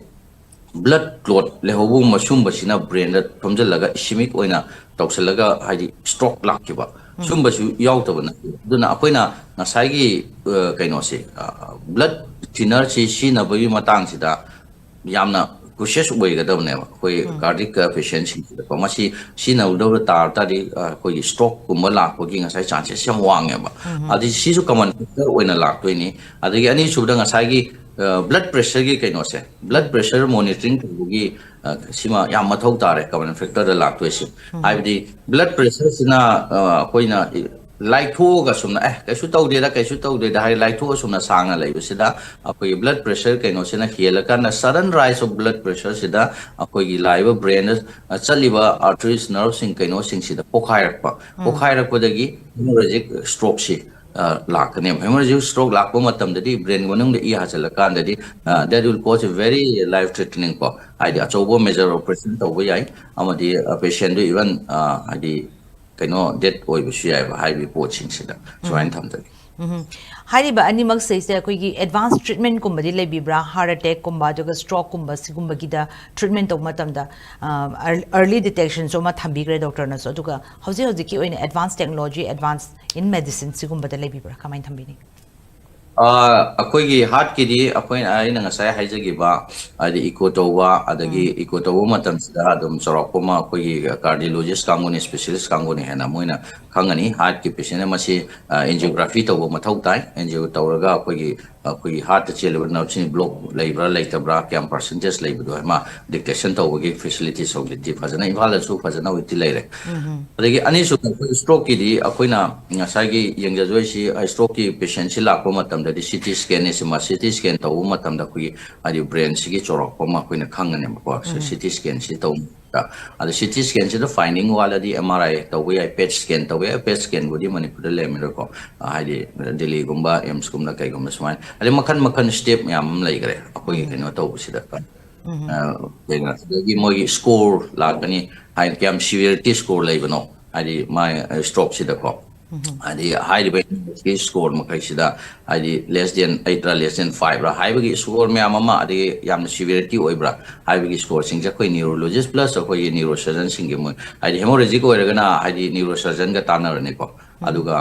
ꯕ꯭ꯂꯗ ꯀ꯭ꯂꯣꯠ ꯂꯩꯍꯧꯕꯒꯨꯝꯕ ꯁꯨꯝꯕꯁꯤꯅ ꯕ꯭ꯔꯦꯟꯗ ꯊꯣꯝꯖꯤꯜꯂꯒ ꯏꯁꯤꯃꯤꯛ ꯑꯣꯏꯅ ꯇꯧꯁꯤꯜꯂꯒ, ꯍꯥꯏꯗꯤ ꯁ꯭ꯇ꯭ꯔꯣꯛ ꯂꯥꯛꯈꯤꯕ꯫ ꯁꯨꯝꯕꯁꯨ ꯌꯥꯎꯗꯕ ꯅꯠꯇꯦ꯫ ꯑꯗꯨꯅ ꯑꯩꯈꯣꯏꯅ ꯉꯁꯥꯏꯒꯤ ꯑ, ꯀꯩꯅꯣꯁꯦ, blood thinner ꯁꯤ ꯁꯤꯖꯤꯟꯅꯕꯒꯤ ꯃꯇꯥꯡꯁꯤꯗ ꯌꯥꯝꯅ cautious ꯑꯣꯏꯒꯗꯕꯅꯦꯕ ꯑꯩꯈꯣꯏ cardiac patient ꯁꯤꯡꯁꯤꯗꯀꯣ꯫ ꯃꯁꯤ ꯁꯤꯖꯤꯟꯅꯍꯧꯗꯕ ꯇꯥꯔ ꯇꯥꯔꯗꯤ ꯑ, ꯑꯩꯈꯣꯏꯒꯤ stroke ꯀꯨꯝꯕ ꯂꯥꯛꯄꯒꯤ ꯉꯁꯥꯏ chances ꯌꯥꯝ ꯋꯥꯡꯉꯦꯕ꯫ ꯑꯗꯩ ꯁꯤꯁꯨ common factor ꯑꯣꯏꯅ ꯂꯥꯛꯇꯣꯏꯅꯤ꯫ ꯑꯗꯒꯤ ꯑꯅꯤꯁꯨꯕꯗ ꯉꯁꯥꯏꯒꯤ blood pressure ꯒꯤ ꯀꯩꯅꯣꯁꯦ, blood pressure monitoring ꯇꯧꯕꯒꯤ ꯑ, ꯁꯤꯃ ꯌꯥꯝ ꯃꯊꯧ ꯇꯥꯔꯦ common factor ꯗ ꯂꯥꯛꯇꯣꯏꯁꯦ꯫ ꯍꯥꯏꯕꯗꯤ blood pressure ꯁꯤꯅ ꯑ, ꯑꯩꯈꯣꯏꯅ ꯂꯥꯏꯊꯣꯛꯑꯒ ꯁꯨꯝꯅ ꯑꯦ ꯀꯩꯁꯨ ꯇꯧꯗꯦꯗ, ꯀꯩꯁꯨ ꯇꯧꯗꯦꯗ ꯍꯥꯏ ꯂꯥꯏꯊꯣꯛꯑ ꯁꯨꯝꯅ ꯁꯥꯡꯅ ꯂꯩꯕꯁꯤꯗ ꯑꯩꯈꯣꯏꯒꯤ blood pressure ꯀꯩꯅꯣꯁꯤꯅ ꯍꯦꯜꯂꯀꯥꯟꯗ sudden rise of blood pressure ꯁꯤꯗ ꯑꯩꯈꯣꯏꯒꯤ ꯂꯥꯛꯏꯕ brain ꯗ ꯆꯠꯂꯤꯕ arteries, nerve ꯁꯤꯡ ꯀꯩꯅꯣꯁꯤꯡꯁꯤꯗ ꯄꯣꯈꯥꯏꯔꯛꯄ, ꯄꯣꯈꯥꯏꯔꯛꯄꯗꯒꯤ hemorrhagic stroke ꯁꯤ ꯑ, ꯂꯥꯛꯀꯅꯦꯕ꯫ Hemorrhagic stroke ꯂꯥꯛꯄ ꯃꯇꯝꯗꯗꯤ brain ꯃꯅꯨꯡꯗ E ꯍꯥꯖꯤꯜꯂꯀꯥꯟꯗꯗꯤ that will cause a very life threatening ꯀꯣ, ꯍꯥꯏꯗꯤ ꯑꯆꯧꯕ major operation ꯇꯧꯕ ꯌꯥꯏ, ꯑꯃꯗꯤ patient ꯗꯨ even ꯍꯥꯏꯗꯤ ꯀꯩꯅꯣ death ꯑꯣꯏꯕꯁꯨ ꯌꯥꯏꯕ ꯍꯥꯏꯔꯤꯕ ꯄꯣꯠꯁꯤꯡꯁꯤꯗ꯫ ꯁꯨꯃꯥꯏꯅ ꯊꯝꯖꯒꯦ꯫ ꯍꯥꯏꯔꯤꯕ ꯑꯅꯤꯃꯛꯁꯤꯗꯩꯁꯤꯗ ꯑꯩꯈꯣꯏꯒꯤ advance treatment ꯀꯨꯝꯕꯗꯤ ꯂꯩꯕꯤꯕ꯭ꯔꯥ? Heart attack ꯀꯨꯝꯕ ꯑꯗꯨꯒ stroke ꯀꯨꯝꯕ ꯁꯤꯒꯨꯝꯕꯒꯤꯗ treatment ꯇꯧꯕ ꯃꯇꯝꯗ early detection ꯁꯨ ꯑꯃ ꯊꯝꯕꯤꯈ꯭ꯔꯦ doctor ꯅꯁꯨ, ꯑꯗꯨꯒ ꯍꯧꯖꯤꯛ ꯍꯧꯖꯤꯛꯀꯤ ꯑꯣꯏꯅ advance technology, advance in medicine ꯁꯤꯒꯨꯝꯕꯗ ꯂꯩꯕꯤꯕ꯭ꯔꯥ? ꯀꯃꯥꯏꯅ ꯊꯝꯕꯤꯅꯤ? ꯑ, ꯑꯩꯈꯣꯏꯒꯤ heart ꯀꯤꯗꯤ ꯑꯩꯈꯣꯏꯅ, ꯑꯩꯅ ꯉꯁꯥꯏ ꯍꯥꯏꯖꯈꯤꯕ, ꯍꯥꯏꯗꯤ echo ꯇꯧꯕ, ꯑꯗꯒꯤ echo ꯇꯧꯕ ꯃꯇꯝꯁꯤꯗ ꯑꯗꯨꯝ ꯆꯥꯎꯔꯥꯛꯄ ꯑꯃ ꯑꯩꯈꯣꯏꯒꯤ cardiologist ꯀꯥꯡꯕꯨꯅꯤ, specialist ꯀꯥꯡꯕꯨꯅꯤ ꯍꯦꯟꯅ ꯃꯣꯏꯅ ꯈꯪꯒꯅꯤ꯫ Heart ꯀꯤ patient ꯅ ꯃꯁꯤ angiography ꯇꯧꯕ ꯃꯊꯧ ꯇꯥꯏ꯫ Angio ꯇꯧꯔꯒ ꯑꯩꯈꯣꯏꯒꯤ, ꯑꯩꯈꯣꯏꯒꯤ heart ꯇ ꯆꯦꯜꯂꯤꯕ nerve ꯁꯤꯡ block ꯂꯩꯕ꯭ꯔꯥ ꯂꯩꯇꯕ꯭ꯔꯥ, ꯀꯌꯥꯝ percentage ꯂꯩꯕꯗꯣ ꯃꯥ detection ꯇꯧꯕꯒꯤ facilities ꯍꯧꯖꯤꯛꯇꯤ ꯐꯖꯅ ꯏꯝꯐꯥꯜꯗꯁꯨ ꯐꯖꯅ ꯍꯧꯖꯤꯛꯇꯤ ꯂꯩꯔꯦ꯫ ꯑꯗꯒꯤ ꯑꯅꯤꯁꯨꯕ ꯑꯩꯈꯣꯏ stroke ꯀꯤꯗꯤ ꯑꯩꯈꯣꯏꯅ ꯉꯁꯥꯏꯒꯤ ꯌꯦꯡꯖꯗꯣꯏꯁꯤ, stroke ꯀꯤ patient ꯁꯤ ꯂꯥꯛꯄ ꯃꯇꯝꯗꯗꯤ C T scan ꯅꯤ ꯁꯤꯃ, C T scan ꯇꯧꯕ ꯃꯇꯝꯗ ꯑꯩꯈꯣꯏꯒꯤ ꯍꯥꯏꯗꯤ brain ꯁꯤꯒꯤ ꯆꯥꯎꯔꯥꯛꯄ ꯑꯃ ꯑꯩꯈꯣꯏꯅ ꯈꯪꯒꯅꯦꯕꯀꯣ꯫ C T scan ꯁꯤ ꯇꯧꯕ ꯃꯇꯝꯗ꯫ ꯑꯗ C T scan ꯁꯤꯗ finding ꯋꯥꯠꯂꯗꯤ M R I ꯇꯧꯕ ꯌꯥꯏ, PET scan ꯇꯧꯕ ꯌꯥꯏ꯫ PET scan ꯕꯨꯗꯤ ꯃꯅꯤꯄꯨꯔꯗ ꯂꯩꯔꯝꯃꯤꯔꯣꯏꯀꯣ꯫ ꯑ, ꯍꯥꯏꯗꯤ ꯗꯤꯜꯂꯤꯒꯨꯝꯕ, AIIMS ꯀꯨꯝꯕ ꯀꯩꯒꯨꯝꯕ ꯁꯨꯃꯥꯏꯅ꯫ ꯑꯗꯩ ꯃꯈꯜ ꯃꯈꯜ step ꯃꯌꯥꯝ ꯑꯃ ꯂꯩꯈ꯭ꯔꯦ ꯑꯩꯈꯣꯏꯒꯤ ꯀꯩꯅꯣ ꯇꯧꯕꯁꯤꯗ꯫ ꯑ, ꯀꯩꯅꯣ, ꯑꯗꯒꯤ ꯃꯣꯏꯒꯤ score ꯂꯥꯛꯀꯅꯤ, ꯍꯥꯏꯗꯤ ꯀꯌꯥꯝ severity score ꯂꯩꯕꯅꯣ, ꯍꯥꯏꯗꯤ ꯃꯥꯏ, ꯑ, stroke ꯁꯤꯗꯀꯣ꯫ ꯍꯥꯏꯗꯤ ꯍꯥꯏꯔꯤꯕ ꯁ꯭ꯀꯣꯔ ꯃꯈꯩꯁꯤꯗ ꯍꯥꯏꯗꯤ less than eight ꯔ, less than five ꯔ ꯍꯥꯏꯕꯒꯤ ꯁ꯭ꯀꯣꯔ ꯃꯌꯥꯝ ꯑꯃ, ꯑꯗꯒꯤ ꯌꯥꯝꯅ severity ꯑꯣꯏꯕ꯭ꯔꯥ ꯍꯥꯏꯕꯒꯤ ꯁ꯭ꯀꯣꯔꯁꯤꯡꯁꯦ ꯑꯩꯈꯣꯏ neurologist plus ꯑꯩꯈꯣꯏꯒꯤ neurosurgeonꯁꯤꯡꯒꯤ ꯃꯣꯏ ꯍꯥꯏꯗꯤ hemorrhagic ꯑꯣꯏꯔꯒꯅ ꯍꯥꯏꯗꯤ neurosurgeonꯒ ꯇꯥꯟꯅꯔꯅꯤꯀꯣ꯫ ꯑꯗꯨꯒ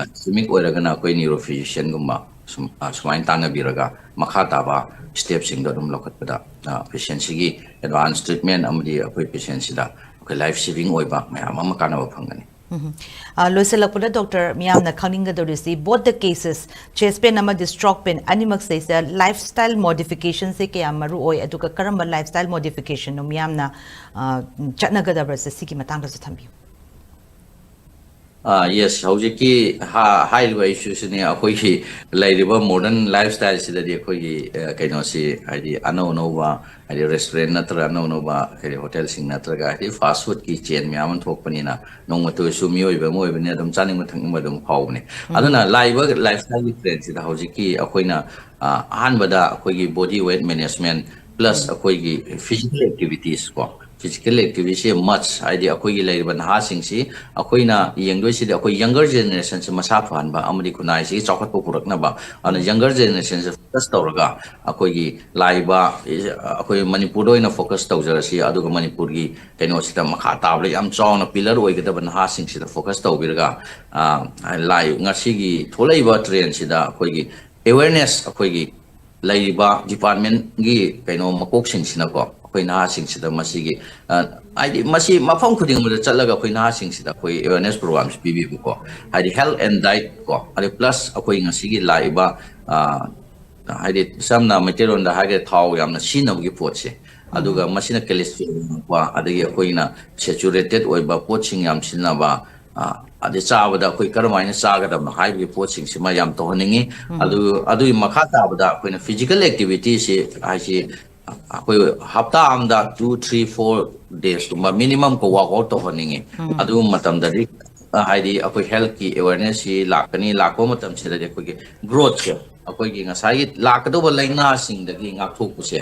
ischemic ꯑꯣꯏꯔꯒꯅ ꯑꯩꯈꯣꯏ neurophysicianꯒꯨꯝꯕ ꯁꯨꯝ-, ꯑ, ꯁꯨꯃꯥꯏꯅ ꯇꯥꯟꯅꯕꯤꯔꯒ ꯃꯈꯥ ꯇꯥꯕ ꯁ꯭ꯇꯦꯞꯁꯤꯡꯗꯣ ꯑꯗꯨꯝ ꯂꯧꯈꯠꯄꯗ, ꯑ, ꯄꯦꯁꯦꯟꯁꯤꯒꯤ ꯑꯦꯗꯚꯥꯟꯁ ꯇ꯭ꯔꯤꯠꯃꯦꯟ ꯑꯃꯗꯤ ꯑꯩꯈꯣꯏ ꯄꯦꯁꯦꯟꯁꯤꯗ ꯑꯩꯈꯣꯏ ꯂꯥꯏꯐ ꯁꯦꯚꯤꯡ ꯑꯣꯏꯕ ꯃꯌꯥꯝ ꯑꯃ ꯀꯥꯟꯅꯕ ꯐꯪꯒꯅꯤ꯫ ꯎꯝ꯫ ꯑ, ꯂꯣꯏꯁꯤꯜꯂꯛꯄꯗ ꯗꯣꯛꯇꯔ, ꯃꯤꯌꯥꯝꯅ ꯈꯪꯅꯤꯡꯒꯗꯧꯔꯤꯁꯤ, both the cases, chest pain ꯑꯃꯗꯤ stroke pain ꯑꯅꯤꯃꯛꯁꯤꯗꯩꯁꯤꯗ lifestyle modificationꯁꯦ ꯀꯌꯥꯝ ꯃꯔꯨ ꯑꯣꯏ, ꯑꯗꯨꯒ ꯀꯔꯝꯕ lifestyle modificationꯅꯣ ꯃꯤꯌꯥꯝꯅ, ꯑ, ꯆꯠꯅꯒꯗꯕꯁꯦ, ꯁꯤꯒꯤ ꯃꯇꯥꯡꯗꯁꯨ ꯊꯝꯕꯤꯌꯨ꯫ ꯑꯥ, yes, ꯍꯧꯖꯤꯛꯀꯤ ꯍꯥ-, ꯍꯥꯏꯔꯤꯕ issueꯁꯤꯅꯤ꯫ ꯑꯩꯈꯣꯏꯒꯤ ꯂꯩꯔꯤꯕ modern lifestyleꯁꯤꯗꯗꯤ ꯑꯩꯈꯣꯏꯒꯤ, ꯑ, ꯀꯩꯅꯣꯁꯤ, ꯍꯥꯏꯗꯤ ꯑꯅꯧ ꯑꯅꯧꯕ, ꯍꯥꯏꯗꯤ restaurant ꯅꯠꯇ꯭ꯔꯒ ꯑꯅꯧ ꯑꯅꯧꯕ, ꯍꯥꯏꯗꯤ hotelꯁꯤꯡ ꯅꯠꯇ꯭ꯔꯒ, ꯍꯥꯏꯗꯤ fast foodꯀꯤ chain ꯃꯌꯥꯝ ꯑꯃ ꯊꯣꯛꯄꯅꯤꯅ, ꯅꯣꯡꯃꯇ ꯑꯣꯏꯔꯁꯨ ꯃꯤꯑꯣꯏꯕ ꯑꯃ ꯑꯣꯏꯕꯅꯤꯅ ꯑꯗꯨꯝ ꯆꯥꯅꯤꯡꯕ ꯊꯛꯅꯤꯡꯕ ꯑꯗꯨꯝ ꯐꯥꯎꯕꯅꯦ꯫ ꯑꯗꯨꯅ ꯂꯥꯛꯏꯕ lifestyleꯒꯤ trendꯁꯤꯗ ꯍꯧꯖꯤꯛꯀꯤ ꯑꯩꯈꯣꯏꯅ, ꯑ, ꯑꯍꯥꯟꯕꯗ ꯑꯩꯈꯣꯏꯒꯤ body weight management plus ꯑꯩꯈꯣꯏꯒꯤ physical activities ꯀꯣ, physical activityꯁꯦ must, ꯍꯥꯏꯗꯤ ꯑꯩꯈꯣꯏꯒꯤ ꯂꯩꯔꯤꯕ ꯅꯍꯥꯁꯤꯡꯁꯤ ꯑꯩꯈꯣꯏꯅ ꯌꯦꯡꯗꯣꯏꯁꯤꯗꯤ ꯑꯩꯈꯣꯏ younger generationꯁꯦ ꯃꯁꯥ ꯐꯍꯟꯕ ꯑꯃꯗꯤ ꯈꯨꯟꯅꯥꯏꯁꯤꯒꯤ ꯆꯥꯎꯈꯠꯄ ꯄꯨꯔꯛꯅꯕ꯫ ꯑꯗꯨꯅ younger generationꯁꯦ focus ꯇꯧꯔꯒ ꯑꯩꯈꯣꯏꯒꯤ ꯂꯥꯛꯏꯕ, ꯑꯩꯈꯣꯏ ꯃꯅꯤꯄꯨꯔꯗ ꯑꯣꯏꯅ focus ꯇꯧꯖꯔꯁꯤ, ꯑꯗꯨꯒ ꯃꯅꯤꯄꯨꯔꯒꯤ ꯀꯩꯅꯣꯁꯤꯗ ꯃꯈꯥ ꯇꯥꯕꯗ ꯌꯥꯝ ꯆꯥꯎꯅ pillar ꯑꯣꯏꯒꯗꯕ ꯅꯍꯥꯁꯤꯡꯁꯤꯗ focus ꯇꯧꯕꯤꯔꯒ, ꯑ, ꯂꯥꯛꯏ-, ꯉꯁꯤꯒꯤ ꯊꯣꯛꯂꯛꯏꯕ trendꯁꯤꯗ ꯑꯩꯈꯣꯏꯒꯤ awareness, ꯑꯩꯈꯣꯏꯒꯤ ꯂꯩꯔꯤꯕ departmentꯒꯤ ꯀꯩꯅꯣ ꯃꯀꯣꯛꯁꯤꯡꯁꯤꯅꯀꯣ, ꯑꯩꯈꯣꯏ ꯅꯍꯥꯁꯤꯡꯁꯤꯗ ꯃꯁꯤꯒꯤ, ꯑ, ꯍꯥꯏꯗꯤ ꯃꯁꯤ ꯃꯐꯝ ꯈꯨꯗꯤꯡꯃꯛꯇ ꯆꯠꯂꯒ ꯑꯩꯈꯣꯏ ꯅꯍꯥꯁꯤꯡꯁꯤꯗ ꯑꯩꯈꯣꯏ awareness programꯁꯤ ꯄꯤꯕꯤꯕꯀꯣ, ꯍꯥꯏꯗꯤ health and diet ꯀꯣ, ꯑꯗꯩ plus ꯑꯩꯈꯣꯏ ꯉꯁꯤꯒꯤ ꯂꯥꯛꯏꯕ, ꯑ, ꯍꯥꯏꯗꯤ ꯁꯝꯅ ꯃꯩꯇꯩꯂꯣꯟꯗ ꯍꯥꯏꯔꯒꯗꯤ ꯊꯥꯎ ꯌꯥꯝꯅ ꯁꯤꯖꯤꯟꯅꯕꯒꯤ ꯄꯣꯠꯁꯦ, ꯑꯗꯨꯒ ꯃꯁꯤꯅ cholesterol ꯋꯥꯡꯉꯛꯄ, ꯑꯗꯒꯤ ꯑꯩꯈꯣꯏꯅ saturated ꯑꯣꯏꯕ ꯄꯣꯠꯁꯤꯡ ꯌꯥꯝ ꯁꯤꯖꯤꯟꯅꯕ, ꯑ, ꯑꯗꯩ ꯆꯥꯕꯗ ꯑꯩꯈꯣꯏ ꯀꯔꯝꯍꯥꯏꯅ ꯆꯥꯒꯗꯕꯅꯣ ꯍꯥꯏꯕꯒꯤ ꯄꯣꯠꯁꯤꯡꯁꯤꯃ ꯌꯥꯝ ꯇꯧꯍꯟꯅꯤꯡꯉꯤ꯫ ꯑꯗꯨ, ꯑꯗꯨꯒꯤ ꯃꯈꯥ ꯇꯥꯕꯗ ꯑꯩꯈꯣꯏꯅ physical activityꯁꯤ ꯍꯥꯏꯁꯤ ꯑꯩꯈꯣꯏ ꯍꯞꯇꯥ ꯑꯃꯗ two, three, four days ꯀꯨꯝꯕ minimum ꯀꯣ workout ꯇꯧꯍꯟꯅꯤꯡꯉꯤ꯫ ꯑꯗꯨꯒꯨꯝꯕ ꯃꯇꯝꯗꯗꯤ, ꯑ, ꯍꯥꯏꯗꯤ ꯑꯩꯈꯣꯏ healthꯀꯤ awarenessꯁꯤ ꯂꯥꯛꯀꯅꯤ, ꯂꯥꯛꯄ ꯃꯇꯝꯁꯤꯗꯗꯤ ꯑꯩꯈꯣꯏꯒꯤ growthꯁꯦ, ꯑꯩꯈꯣꯏꯒꯤ ꯉꯁꯥꯏꯒꯤ ꯂꯥꯛꯀꯗꯧꯕ ꯂꯥꯏꯅꯥꯁꯤꯡꯗꯒꯤ ꯉꯥꯛꯊꯣꯛꯄꯁꯦ,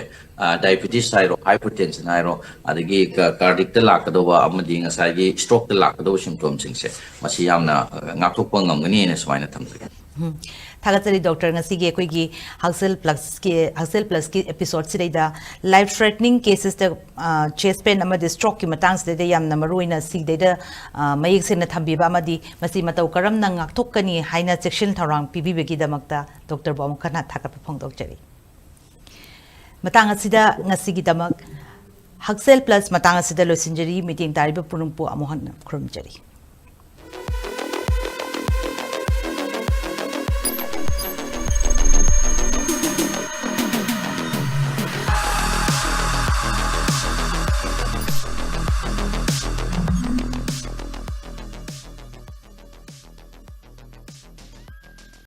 ꯗꯥꯏꯕꯤꯇꯤꯁ ꯍꯥꯏꯔꯣ, ꯍꯥꯏꯄꯔꯇꯦꯟꯁꯟ ꯍꯥꯏꯔꯣ, ꯑꯗꯒꯤ ꯀꯥꯔꯗꯤꯛꯇ ꯂꯥꯛꯀꯗꯧꯕ ꯑꯃꯗꯤ ꯉꯁꯥꯏꯒꯤ ꯁ꯭ꯇ꯭ꯔꯣꯛꯇ ꯂꯥꯛꯀꯗꯧꯕ ꯁꯤꯝꯇꯣꯝꯁꯤꯡꯁꯦ, ꯃꯁꯤ ꯌꯥꯝꯅ ꯉꯥꯛꯊꯣꯛꯄ ꯉꯝꯒꯅꯤꯅ ꯁꯨꯃꯥꯏꯅ ꯊꯝꯖꯒꯦ꯫ ꯊꯥꯒꯠꯆꯔꯤ ꯗꯣꯛꯇꯔ꯫ ꯉꯁꯤꯒꯤ ꯑꯩꯈꯣꯏꯒꯤ ꯍꯛꯁꯦꯜ ꯄ꯭ꯂꯁꯀꯤ ꯍꯛꯁꯦꯜ ꯄ꯭ꯂꯁꯀꯤ ꯑꯦꯄꯤꯁꯣꯗꯁꯤꯗꯩꯗ ꯂꯥꯏꯐ ꯊ꯭ꯔꯦꯇꯅꯤꯡ ꯀꯦꯁꯦꯁꯇ ꯆꯦꯁ ꯄꯦꯟ ꯑꯃꯗꯤ ꯁ꯭ꯇ꯭ꯔꯣꯛꯀꯤ ꯃꯇꯥꯡꯁꯤꯗꯩꯗ ꯌꯥꯝꯅ ꯃꯔꯨ ꯑꯣꯏꯅ ꯁꯤꯗꯩꯗ ꯃꯌꯦꯛ ꯁꯦꯡꯅ ꯊꯝꯕꯤꯕ ꯑꯃꯗꯤ ꯃꯁꯤ ꯃꯇꯧ ꯀꯔꯝꯅ ꯉꯥꯛꯊꯣꯛꯀꯅꯤ ꯍꯥꯏꯅ ꯆꯦꯛꯁꯤꯟ ꯊꯧꯔꯥꯡ ꯄꯤꯕꯤꯕꯒꯤꯗꯃꯛꯇ ꯗꯣꯛꯇꯔꯕꯨ ꯑꯃꯨꯛ ꯍꯟꯅ ꯊꯥꯒꯠꯄ ꯐꯣꯡꯗꯣꯛꯆꯔꯤ꯫ ꯃꯇꯥꯡ ꯑꯁꯤꯗ ꯉꯁꯤꯒꯤꯗꯃꯛ ꯍꯛꯁꯦꯜ ꯄ꯭ꯂꯁ ꯃꯇꯥꯡ ꯑꯁꯤꯗ ꯂꯣꯏꯁꯤꯟꯖꯔꯤ꯫ ꯃꯤꯠꯌꯦꯡ ꯇꯥꯔꯤꯕ ꯄꯨꯝꯅꯃꯛꯄꯨ ꯑꯃꯨꯛ ꯍꯟꯅ ꯈꯨꯔꯨꯝꯖꯔꯤ꯫